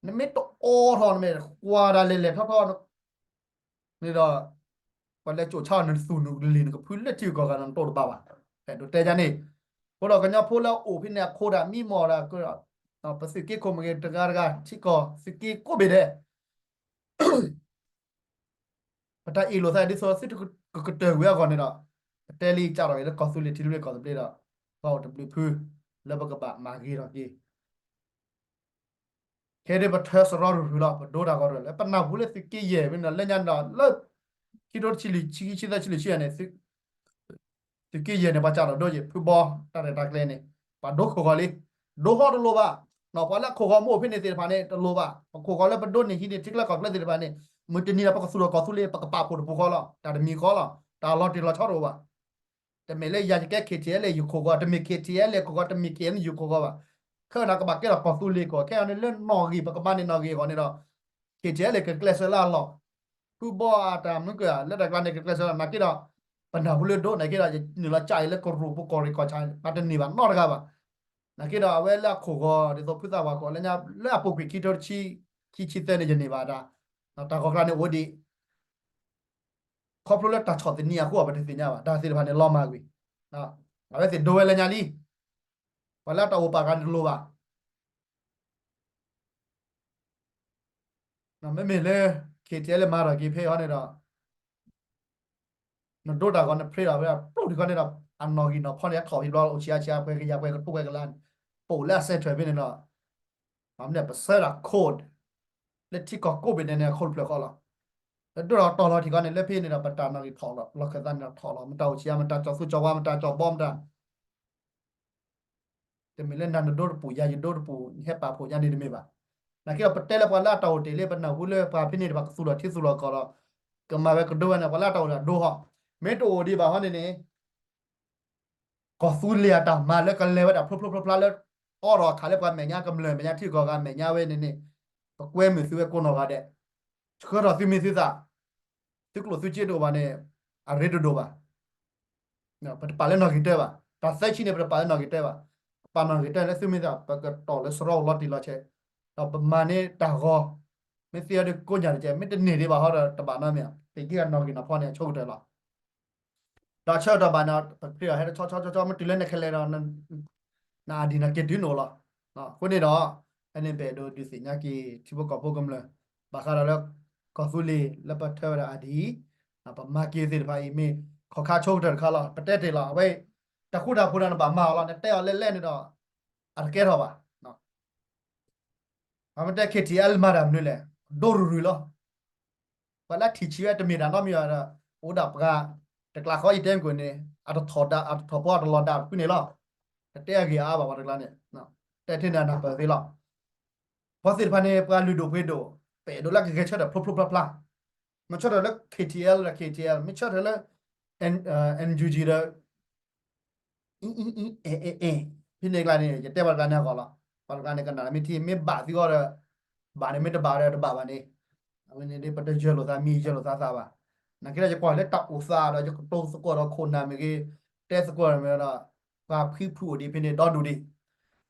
နမ့ၢ်တအိးထီၣ် နမ့ၢ်ကွၢ်ဒၣ်လဲာ်လဲာ်ထီၣ်ထီၣ် န့ၣ်ဒီး ပှၤလဲၤကိးဆါအီၤ နသူၣ်နကလံၤ နကဖုလၢထံဂုၤကီၢ်ဂၤ နတိၢ်တဘၣ်ဘၣ်. အဲၣ်ဒိးတဲယၤန့ၣ်, အဃိဒီးကညီဖိလၢအအိၣ်ဖဲန့ၣ် အခိၣ်ဒၣ်မံမီၢ်ဒၣ်ကဒီး, ပသုးက့ခိၣ်မ့ၢ်ဂ့ၤ တဂၤတဂၤ ထံကီၢ်သုးက့ကိးဘ့ၣ်ဒဲး ပတၢ်အ့ၣ်လိာ်သးဒ်သိးသုတကတၢၢ်ကွံာ်အဂီၢ်န့ၣ်ဒီး, ပတဲလံကဒီးဂ့ၤလၢကီၢ်သူလ့ၤထံသဘျ့ကီၢ်သဘျ့ဒီး, ပှၤအိၣ်တဘျုးဖု လၢပကဘၣ်မၤဂ့ၤထီၣ်က့ၤ ခဲဒ်ပထၢစရီရူၤရူၤလီၤ ပဒိတၢ်ဂီၤတရၢၢ်လၢ ပနၢ်ဟူလၢသုးက့ယဲၢ်မ့ၢ်ဒီး လၢညါန့ၣ်ဒီး လၢ ခံထိတဆံလွံၢ်ဆံ ခံဆံသၢဆံလွံၢ်ဆံန့ၣ် သုးက့ယဲၢ်န့ၣ် ပှၤကးထီၣ်ဒိယဲၢ် ဖုဘီ တၢ်ရဲၣ်တၢ်ကျဲၤန့ၣ် ပှၤဒိခိၣ်ဂီၤလံ, ဒိဟီၣ်တလိၣ်ဘၣ်, ပှၤလၢအခိၣ်ဂီၤမ့ၢ်အိၣ်ဖဲန့ၣ်သ့ၣ်တဖၣ်န့ၣ် တလိၣ်ဘၣ်, ပခိၣ်ဂီၤလၢပဒိန့ၢ်ဟံးန့ၢ်ထံချၢကီၢ်ချၢသ့ၣ်တဖၣ်န့ၣ် မုၢ်တနံၤဒီးပကသူၣ်ထီၣ်ကီၢ်သူလ့ၤ ပကပာ်ဖှိၣ်တပူၤဃီလီၤ, တၢ်တမံၤဃီလီၤ, တၢ်လီၤတံၢ်လီၤဆဲးတအိၣ်ဘၣ်. တမ့ၢ်လၢယၤယကဲ ခ့ထံအဲလ် ယခိၣ်ဂီၤ တမ့ၢ် ခ့ထံအဲလ် ခိၣ်ဂီၤ တမ့ၢ် ခ့အဲလ်ယူၣ် ခိၣ်ဂီၤဘၣ်. ခဲအံၤန့ၣ် ကဘၣ်ကဲထီၣ်ကီၢ်သူလ့ၤကီၢ်, ခဲအံၤန့ၣ် လၢနီၣ်ဂံၢ် ပကမၤန့ၢ်နီၣ်ဂံၢ်အဂီၢ်န့ၣ်ဒီး ခ့ထံအဲလ် ကကျဲးစၢးလၢအလီၢ်, ဖုဘီအတၢ်မနုၤကၢၢ် လၢတၢ်ကျါန့ၣ် ကကျဲးစၢးလၢ နာ်က့ဒီး ပနၢ်ဟူလၢဒိ နာ်က့ဒီး ယနုာ်လီၤကးအံၤလၢကရူၢ်ပူၤ ကီၢ်ရ့ၣ်ကီၢ်ဆၣ် ပှၤတန့ၢ်ဘၣ်နီတဂၤဘၣ်. နာ်က့ဒီး အဝဲလၢအခိၣ်ဂီၤ ဒ်သိးဖုသးပှၢ်ခိၣ်လၢညါ လၢအပူၤကွံာ်ခံထိတဆံ ခံဆံသၢန့ၣ် ယန့ၢ်ဘၣ်တၢ်, တၢ်ဂီၤကျါန့ၣ်အိၣ်ဒံး ခီဖျိလၢတၢ်ဆီၣ်သနံးအဃိ ပတသ့ၣ်ညါဘၣ်, တၢ်သ့ၣ်တဖၣ်န့ၣ် လီၤမၢ်ကွံာ်, အဝဲသ့ၣ်ဒိဝဲလၢညါလံ, ပှၤလၢအတၢ်အိၣ်ပာ်ဂၤန့ၣ်တလိၣ်ဘၣ်. မ့မ့ၢ်လၢ ခ့ထံအဲလ် မၤထီၣ်က့ၤဖဲအံၤန့ၣ်ဒီး နဒိတၢ်ဂီၤ နဖြ့ထီၣ်ဝဲဒၣ် ပျိၢ်ထံကီၢ်န့ၣ်ဒီး အနီၣ်ဂံၢ်နီၣ်ဖီန့ၣ် အထီၣ်ဟံးဘျီ အိၣ်ဆံးအါဆံးအါ ပှဲၤကယၤ ပှဲၤကထိ ပှဲၤကလါန့ၣ် ပအိၣ်လၢအ center ဖဲန့ၣ်ဒီး မ့ၢ်ပဆၢဒၣ် code လၢထံကီၢ်ကိးဘ့ၣ်ဒဲးန့ၣ် အခိၣ်တဖျၢၣ်ဃီလီၤ. လၢဒိၣ်ထီၣ်တီၤလီၤထံကီၢ်န့ၣ် လၢဖဲန့ၣ်ဒီး ပတၢ်နီၣ်ဂံၢ်ထီၣ်လီၤ လီၤခၢၣ်သးန့ၣ်ဒီးထီၣ်လီၤ. မတၤအိၣ်ဆံးအါ မတၤကၠီၤသူကၠီၤဝါ မတၤကၠီၤဘီ မတၤ တမ့ၢ်လၢနၤနဒိတပူၤ ယၤယဒိတပူၤ နဟဲပာ်ဖှိၣ်ညါန့ၣ်တမ့ၢ်ဘၣ်. နာ်က့ဒီး ပတဲလၢပှၤလၢအတၢ်အိၣ်တ့ၢ်လၢပနၢ်ဟူလၢပှၤဖဲန့ၣ်တဖၣ် ကသူၣ်ထီၣ်ထံသူၣ်ထီၣ်ကီၢ်ဒီး ကမၤဝဲကဒိဝဲန့ၣ် ပှၤလၢအတၢ်အိၣ်တ့ၢ်ဒိဟီၣ်, မ့ၢ်တအိၣ်ဒံးဘၣ်ဟီန့ၣ်န့ၣ် ကီၢ်သူလ့ၤအတၢ်မၤလၢကလဲၤဝဲဒၣ်ဖျိဖျိဖျါဖျါလၢ အိးထီၣ်အခးလၢပှၤမဲာ်ညါ ကမျၢၢ်မဲာ်ညါ ထံဂုၤကီၢ်ဂၤမဲာ်ညါဝဲန့ၣ်န့ၣ် ပကွဲမုာ်သုဝဲကိးနီၢ်ဂၤဒဲး, ဆှၢထီၣ်သုမံၤသုသး, သုကျိၣ်သုစ့တအိၣ်ဘၣ်န့ၣ် အရ့တဒိၣ်ဘၣ်. ပတပာ်လၢနီၣ်ဂံၢ်တၢဘၣ်. တၢ်သၢဆံန့ၣ် ပတပာ်လၢနီၣ်ဂံၢ်တၢဘၣ်. ပပာ်နီၣ်ဂံၢ်တၢလၢသုမံၤသး ပကတီၢ်လၢစရီလီၤတံၢ်လီၤဆဲး, ဒီးပမၤန့ၢ်တၢ်ဂီၤ, မ့ၢ်သ့အီၤဒ်ကိးညၣ်တကဲး မ့ၢ်တန့ၢ်ဒံးဘၣ်ဟီဒီးတဘၣ်နီတမံၤ, ပက့ၤနီၣ်ဂံၢ်နီၣ်ဖီန့ၣ် အဆိကတၢၢ်လီၤ. ဒီးဆၢကတီၢ်ဘၣ်န့ၣ် ပဖျ့အီၤဟဲတဆီဆီဆီဆီ မ့ၢ်တုၤလၢနခဲလၢာ်ဒီး နအဒံၣ်နက့ၤတုၤနအိၣ်လီၤ. အဃိန့ၣ်ဒီး ဖဲန့ၣ်ပအဲၣ်ဒိးဒုးသ့ၣ်ညါက့ၤ ထံဖိကီၢ်ဖိကမျၢၢ် ဘၣ်ဃးဒီးလၢ ကီၢ်သူလ့ၤလၢပထၢဝဲဒၣ်အဒံၣ်, ပမၤက့ၤသ့ၣ်တဖၣ်အံၤ မ့ၢ်ခီၣ်ခါဆိကတၢၢ်တခါလီၤ. ပတဲတ့ၢ်လီၤ အဝဲ တၢ်ဃူတၢ်ဖိးဒီးနဘၣ်မၤအီၤလီၤ. နတဲအီၤလဲၣ်လဲၣ်န့ၣ်ဒီး အတကဲထီၣ်ဘၣ်. ပမ့ၢ်တဲ ခ့ထံအဲလ် မၤတၢ်မနုၤလဲၣ်, ဒိရူၤရူၤလီၤ. ပှၤလၢထံၣ်ဆံးဝဲတမ့ၢ်တၢ်နီတမံၤဘၣ်ဒီး အိၣ်ဒၣ်ပှၤ တကျးဃီယတဲမ့ၢ်ကွံာ်န့ၣ် အတထီၣ်ဒၣ် အတထီၣ်ဖီအတလီၤဒၣ်တဖုန့ၣ်လီၤ. တတဲအဂ့ၢ်အါဘၣ်ပှၤတကျါန့ၣ် တဲထဲန့ၣ်အနၢ်ပၢၢ်သ့လီၤ. ပှၤသ့ၣ်တဖၣ်န့ၣ် ပှၤလုၢ်ဒိၣ်ပှ့ၤဒိၣ် ပအဲၣ်ဒိးလၢကဂဲၤဆၢထၢၣ်ဖျိဖျိဖျါဖျါ, မ့ၢ်ဆၢထၢၣ်လၢ ခ့ထံအဲလ် ဒီး ခ့ထံအဲလ် မ့ၢ်ဆၢထၢၣ်လၢ NUG ဒီး အံၤအံၤအံၤ အဲၣ်အဲၣ်အဲၣ် ဖဲန့ၣ်ကျါန့ၣ် ယတဲပှၤတဂၤန့ၣ်အဂီၢ်လီၤ. ပှၤတဂၤန့ၣ် ကနၣ်မ့ၢ်ထံ မ့ၢ်ဘၣ်သုဂီၢ်ဒီး ဘၣ်န့ၣ် မ့ၢ်တဘၣ်ဒီးတဘၣ်ဘၣ်န့ၣ် အဝဲန့ၣ်ဒ်ပတယၢၤလိာ်သးမံၤ ယၢၤလိာ်သးသးဘၣ်. နာ်က့ဒီး ယကွၢ်လၢတၢ်အိၣ်သးဒီး ယကတိၤသကိးဒီးခိၣ်နၢ်မ့ၢ်ဂ့ၤ တဲသကိးမ့ၢ်ဒီး ပှၤဖံဖုအိၣ်ဒံးဖဲန့ၣ်ဒီဒူၣ်ဒံး.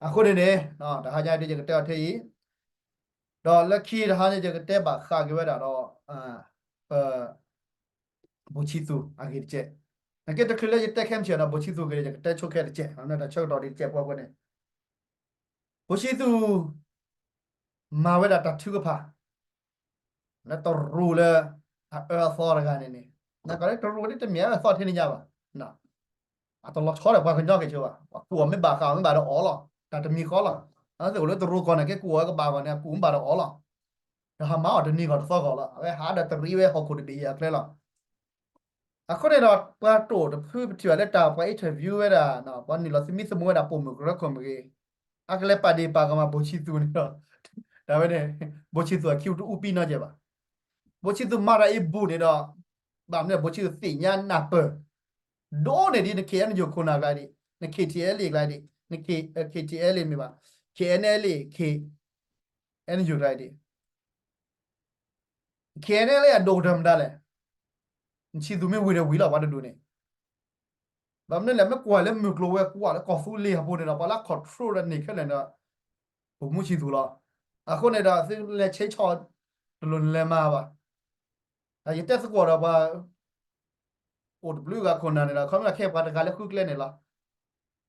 အဃိန့ၣ်န့ၣ် တဟါညါဒ်ယကတဲအီၤထဲအံၤ, ဒီးလၢခံတဟါညါယကတဲဘၣ်ဃးက့ၤဝဲဒၣ်ဒီး ပ ဘိၣ်ဆံသူးအဂ့ၢ်တကဲး, နကဲတချုးလၢယတဲခဲမုၢ်ဆ့ၣ်ဒီး ဘိၣ်ဆံသူးအဂ့ၢ်န့ၣ် ယကတဲဆိခဲတကဲး, တၢ်ဆၢကတီၢ်ဒ်တကဲးပှဲၤပှဲၤန့ၣ်, ဘိၣ်ဆံသူး မၤဝဲဒၣ်တၢ်ထုကဖၣ် လၢတရူးလၢ အအၢအသီတဂၤန့ၣ်န့ၣ်, နကီးလၢတရူးဒ်တမ့ၢ်အအၢအသီထဲန့ၣ်ညါဘၣ်, အတလီၤဆီဒီးပှၤကညီက့ၤဆိဘၣ်, အကူးအီၤမ့ၢ်ဘၣ်ဃးအီၤမ့ၢ်ဘၣ်ဒီးအီၤလီၤ, တၢ်တမံၤဃီလီၤ, အဝဲသ့ၣ်အိၣ်လၢတရူးကီၢ်န့ၣ် ကဲကူးအီၤဝဲကဘၣ်ဂီၢ်န့ၣ် အကူးမ့ၢ်ဘၣ်ဒီးအီၤလီၤ, ဒီးဟးမၤအီၤတနံၤဂီၢ်တသီဂီၢ်လီၤ, အဝဲဟးဒီးတရံးဝဲဟီၣ်ခိၣ်တဘ့ၣ်အံၤအချၢလီၤ. အဃိန့ၣ်ဒီး ပှၤတိာ်တဖုပထံၣ်ဘၣ်လၢတၢ်ပှၤ interview ဝဲဒၣ် ပှၤနုာ်လီၤသမံသမိးဝဲဒၣ်ပိာ်မုၣ်ကရၢခိၣ်မ့ၢ်ဂ့ၤ, အကလဲၤပာ်ဒ့ၣ်ပာ်ကမၣ်ဘိၣ်ဆံသူးန့ၣ်ဒီး တၢ်ဝဲန့ၣ် ဘိၣ်ဆံသူးအခံတအူပံနီကဲဘၣ်. ဘိၣ်ဆံသူးမၤတၢ်အံၤဘူးန့ၣ်ဒီး ဘၣ်မနုၤဘိၣ်ဆံသူးသ့ၣ်ညါနၢ်ပၢၢ် ဒိၣ်န့ၢ်ဒ်န ခ့ၣ်အဲၣ်ယူၣ် ခိၣ်နၢ်ကျါဒံး, န ခ့ၣ်ထံၣ်အဲလ်အ့ၣ် ကျါဒံး, န ခ့ၣ်ထံၣ်အဲလ်အ့ၣ်မ့ၢ်ဘၣ်, ခ့ၣ်အဲၣ်ယူၣ် ခ့ၣ်အဲၣ်ယူၣ် ကျါဒံး ခ့ၣ်အဲၣ်ယူၣ် အဒိၣ်ကတၢၢ်မတၤလဲၣ်, နဆံသူးမ့ၢ်ဝံၤဒီးဝံၤလီၤ ပှၤတဒူၣ်န့ၣ်, ဘၣ်မနုၤလဲၣ် မ့ၢ်ကွၢ်လၢမုၢ်ကျိၤဝဲၤကွာ်လၢကီၢ်သူလ့ၤအပူၤန့ၣ်ဒီး ပှၤလၢ control ဒီးန့ၢ်ခဲလၢာ်န့ၣ်ဒီး ပိာ်မုၣ်ဆံသူးလီၤ. အဃိန့ၣ်ဒီး သုလဲၤဆဲးဆီၣ် တလိၣ်နလဲၤမၤဘၣ်. ယတဲသကိးဒီးပှၤ အိၣ်တဘျုးဂၤခိၣ်နၢ်န့ၣ်ဒီး ခီမ့ၢ်ခဲပှၤတဂၤလၢဃုကျဲန့ၣ်လီၤ.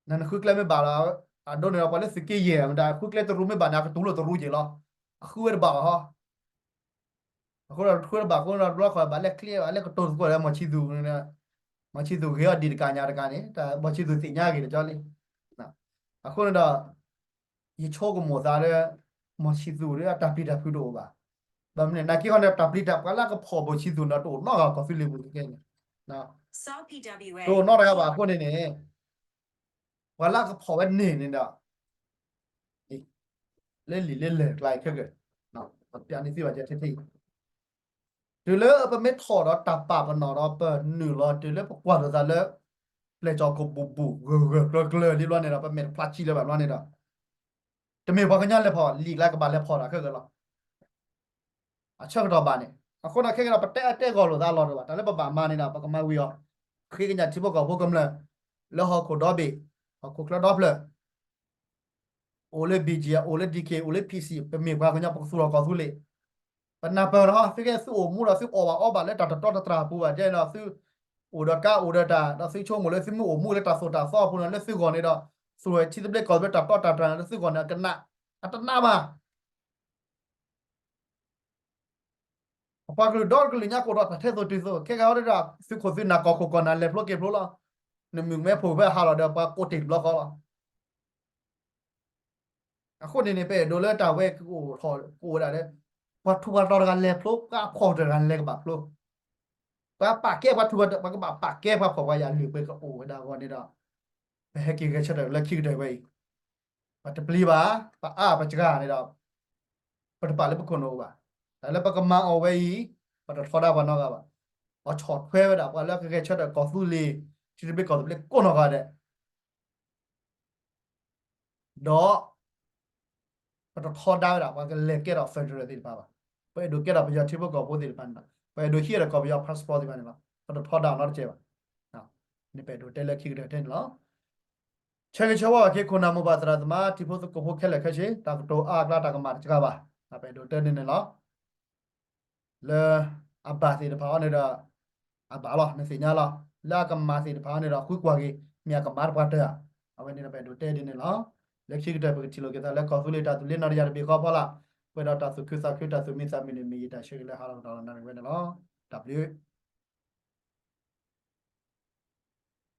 နဃုကျဲမ့ၢ်ဘၣ်ဒီး အဒိန့ၣ်ဒီး ပှၤလၢသုးက့ယဲၢ်မတၤ ဃုကျဲတရူးမ့ၢ်ဘၣ်န့ၣ် အကတူၢ်လိာ်တရူးက့ၤလီၤ. အဃုဝဲတဘၣ်ဘၣ်ဟီ. အဃိဒီးဃုတဘၣ်အဃိဒီး တဘျီဃီဘၣ်လဲၤချ့ဘၣ်လဲၤကတိၤသကိးဒီးမီၢ်ဆံသူးန့ၣ်, မီၢ်ဆံသူးဂ့ၤအီၤဒံးတကးညါတကးန့ၣ် တၢ်မီၢ်ဆံသူးသ့ၣ်ညါဂ့ၤတကီလံ. အဃိန့ၣ်ဒီး ယဆိကမိၣ်သးလၢ မီၢ်ဆံသူးဒီးအတၢ်ပျံၤတၢ်ဖုးတအိၣ်ဘၣ်. ဘၣ်မနုၤ နာ်က့ဃီန့ၣ် တၢ်ပျံၤတၢ်ပှၤလၢကဖီၣ်ဘိၣ်ဆံသူးန့ၣ် တအိၣ်နီတဂၤကီၢ်သူလ့ၤပူၤတကဲန့ၣ်, တအိၣ်နီတဂၤဘၣ်အဃိန့ၣ်န့ၣ် ပှၤလၢအကဖီၣ်ဝဲန့ၣ်န့ၣ်ဒီး လၢလံာ်လၢလဲၢ်ကျါအံၤခဲကၢ်, ပျးန့ၢ်သုဘၣ်ကဲထဲထဲအံၤ, တုၤလၢပမ့ၢ်ထီၣ်ဒီးတၢ်ပာ်ပနီၣ်ဒီး ပနုာ်လီၤတုၤလၢပကွၢ်လိာ်သးလၢ ပျဲၢ်ကၠီၤခိၣ်ဘူးဘူး ဂၢၢ်ဂၢၢ်ကျၢၤကျၢၤလံဘျီန့ၣ်ဒီး ပမဲာ်တဖျါဆံးလၢၤဘၣ်ဘျီန့ၣ်ဒီး တမ့ၢ်ပှၤကညီလဲၤဖီၣ် လံာ်ကျါကဘၣ်လဲၤဖီၣ်တၢ်ခဲကၢ်လီၤ. အဆၢကတီၢ်ဘၣ်န့ၣ် အဃိဒီးခဲကၢ်ဒီး ပတဲအတဲဂီၢ်လိာ်သးလီၤတဘၣ် တၢ်လၢပဘၣ်မၤန့ၣ်ဒီး ပကမၤဝံၤအီၤ, ဃ့ကညးထံဖိကီၢ်ဖိကမျၢၢ် လၢဟီၣ်ခိၣ်ဒီဘ့ၣ် ဟီၣ်ခိၣ်ချၢဒီဖျၢၣ် အိၣ်လၢ ဘီၣ်ကၠီၣ် အိၣ်လၢ ဒံၣ်ခ့ၣ် အိၣ်လၢ ဖံၣ်စံၣ် ပမ့ၢ်ပှၤကညီပကသူၣ်ထီၣ်ကီၢ်သူလ့ၤ, ပနၢ်ပၢၢ်လီၤ သုကဲသုအိၣ်မူဒီးသုအီၣ်ဘၣ်အီဘၣ်လၢတၢ်တတီတတြၢ်အပူၤဘၣ် ကဲဒီးသု အိၣ်ဒီးကါအိၣ်ဒီးတၢ် ဒီးသုဆိကမိၣ်လၢသုမ့ၢ်အိၣ်မူလၢတၢ်သိၣ်တၢ်သီအပူၤန့ၣ် လၢသုဂီၢ်န့ၣ်ဒီး သူၣ်ထံသဘျ့ကီၢ်သဘျ့တၢ်တီတၢ်တြၢ်န့ၣ် လၢသုဂီၢ်န့ၣ် အကနၣ်, အတနၢ်ဘၣ် အပှၤကလုာ်ဒီကလုာ်ညါကအိၣ်ဒီးတၢ်ထဲသိးတုၤသိး ခဲကဲဟီဒီး သုးခိၣ်သုးနၢ်ကီၢ်ခိၣ်ကီၢ်နၢ်လဲၤဖျိက့ၤဖျိလီၤ. နမုၢ်မဲဖိဖဲဟးလီၤဒီးပှၤကိးတ့ၢ်တဘျီဃီလီၤ. အဃိန့ၣ်န့ၣ် ပအဲၣ်ဒိးလၢတၢ်ဝဲကအိၣ်ထီၣ်ကအိၣ်ဝဲဒၣ်လၢ ပှၤထူးပှၤတီၤတဂၤလဲၤဖျိ ပှၤဖှီၣ်တဂၤလဲၤကဘၣ်ဖျိ, ပှၤပာ်ကဲပှၤထူးပှၤတီၤ ပှၤကဘၣ်ပာ်ကဲပှၤဖှီၣ်ပှၤယာ်လုၢ်ပှဲၤကအိၣ်ဝဲဒၣ်အဂီၢ်န့ၣ်ဒီး ပဟဲက့ၤဂဲၤဆၢထၢၣ်လၢခံကတၢၢ်ဝဲအံၤ ပတပျံၤဘၣ် ပအါပစှၤန့ၣ်ဒီး ပတပာ်လၢပခိၣ်နူာ်အိၣ်ဘၣ်. တၢ်လၢပကမၤအီၤဝဲအံၤ ပတထီဒါပှၤနီတဂၤဘၣ်. ပဆီၣ်ထွဲဝဲဒၣ်ပှၤလၢကဂဲၤဆၢထၢၣ်ကီၢ်သူလ့ၤ ထံသဘျ့ကီၢ်သဘျ့ကိးနီၢ်ဂၤဒဲး ဒီး ပတထီဒါဝဲဒၣ် ပှၤကလဲၤကဲထီၣ် federal သ့ၣ်တဖၣ်ဘၣ်. ပအဲၣ်ဒိးကဲထီၣ်ပယီၤထံဖိကီၢ်ဖိသ့ၣ်တဖၣ်န့ၣ်လီၤ. ပအဲၣ်ဒိးဟံးဒီးကီၢ်ပယီၤ passport သ့ၣ်တဖၣ်န့ၣ်လီၤ. ပတထီဒါအီၤနီတစဲးဘၣ်. န့ၣ်ပအဲၣ်ဒိးတဲလၢခံကတၢၢ်ထဲန့ၣ်လီၤ. ဆၢဂ့ၤဆၢဝါဘၣ်က့ၤခိၣ်နၢ်မိၢ်ပၢ်သရၣ်သမါ ထံဖိကီၢ်ဖိခဲလၢာ်ခဲဆ့ တၢ်ကတိၤအါအကျါတၢ်ကမၣ်တစှၤဘၣ်. ပအဲၣ်ဒိးတဲန့ၣ်န့ၣ်လီၤ. လၢအဘၣ်သ့ၣ်တဖၣ်အံၤန့ၣ်ဒီး အဘၣ်လီၤ နသ့ၣ်ညါလီၤ. လၢအကမၣ်သ့ၣ်တဖၣ်အံၤန့ၣ်ဒီး ဃုကွၢ်က့ၤ မ့ၢ်အကမၣ်တပှၤတၢၢ်ဧါ. အဝဲန့ၣ်ဒီးပအဲၣ်ဒိးတဲဒ်န့ၣ်လီၤ. လၢခံကတၢၢ်ပကထံၣ်လိာ်က့ၤသးလၢကီၢ်သူလ့ၤတၢ်သူၣ်လ့နီၢ်တယၢ်တဘ့ၣ်ဃီဖီလာ် ပှဲၤဒီးတၢ်သူၣ်ခုသးခုတၢ်သူၣ်မံသးမုာ်န့ၣ် မ့ၢ်ယတၢ်ဆၢဂ့ၤလၢဟါလီၤကဒီးလီၤနၣ်ရံၣ်ဝဲန့ၣ်လီၤ. တၢ်ဘျုး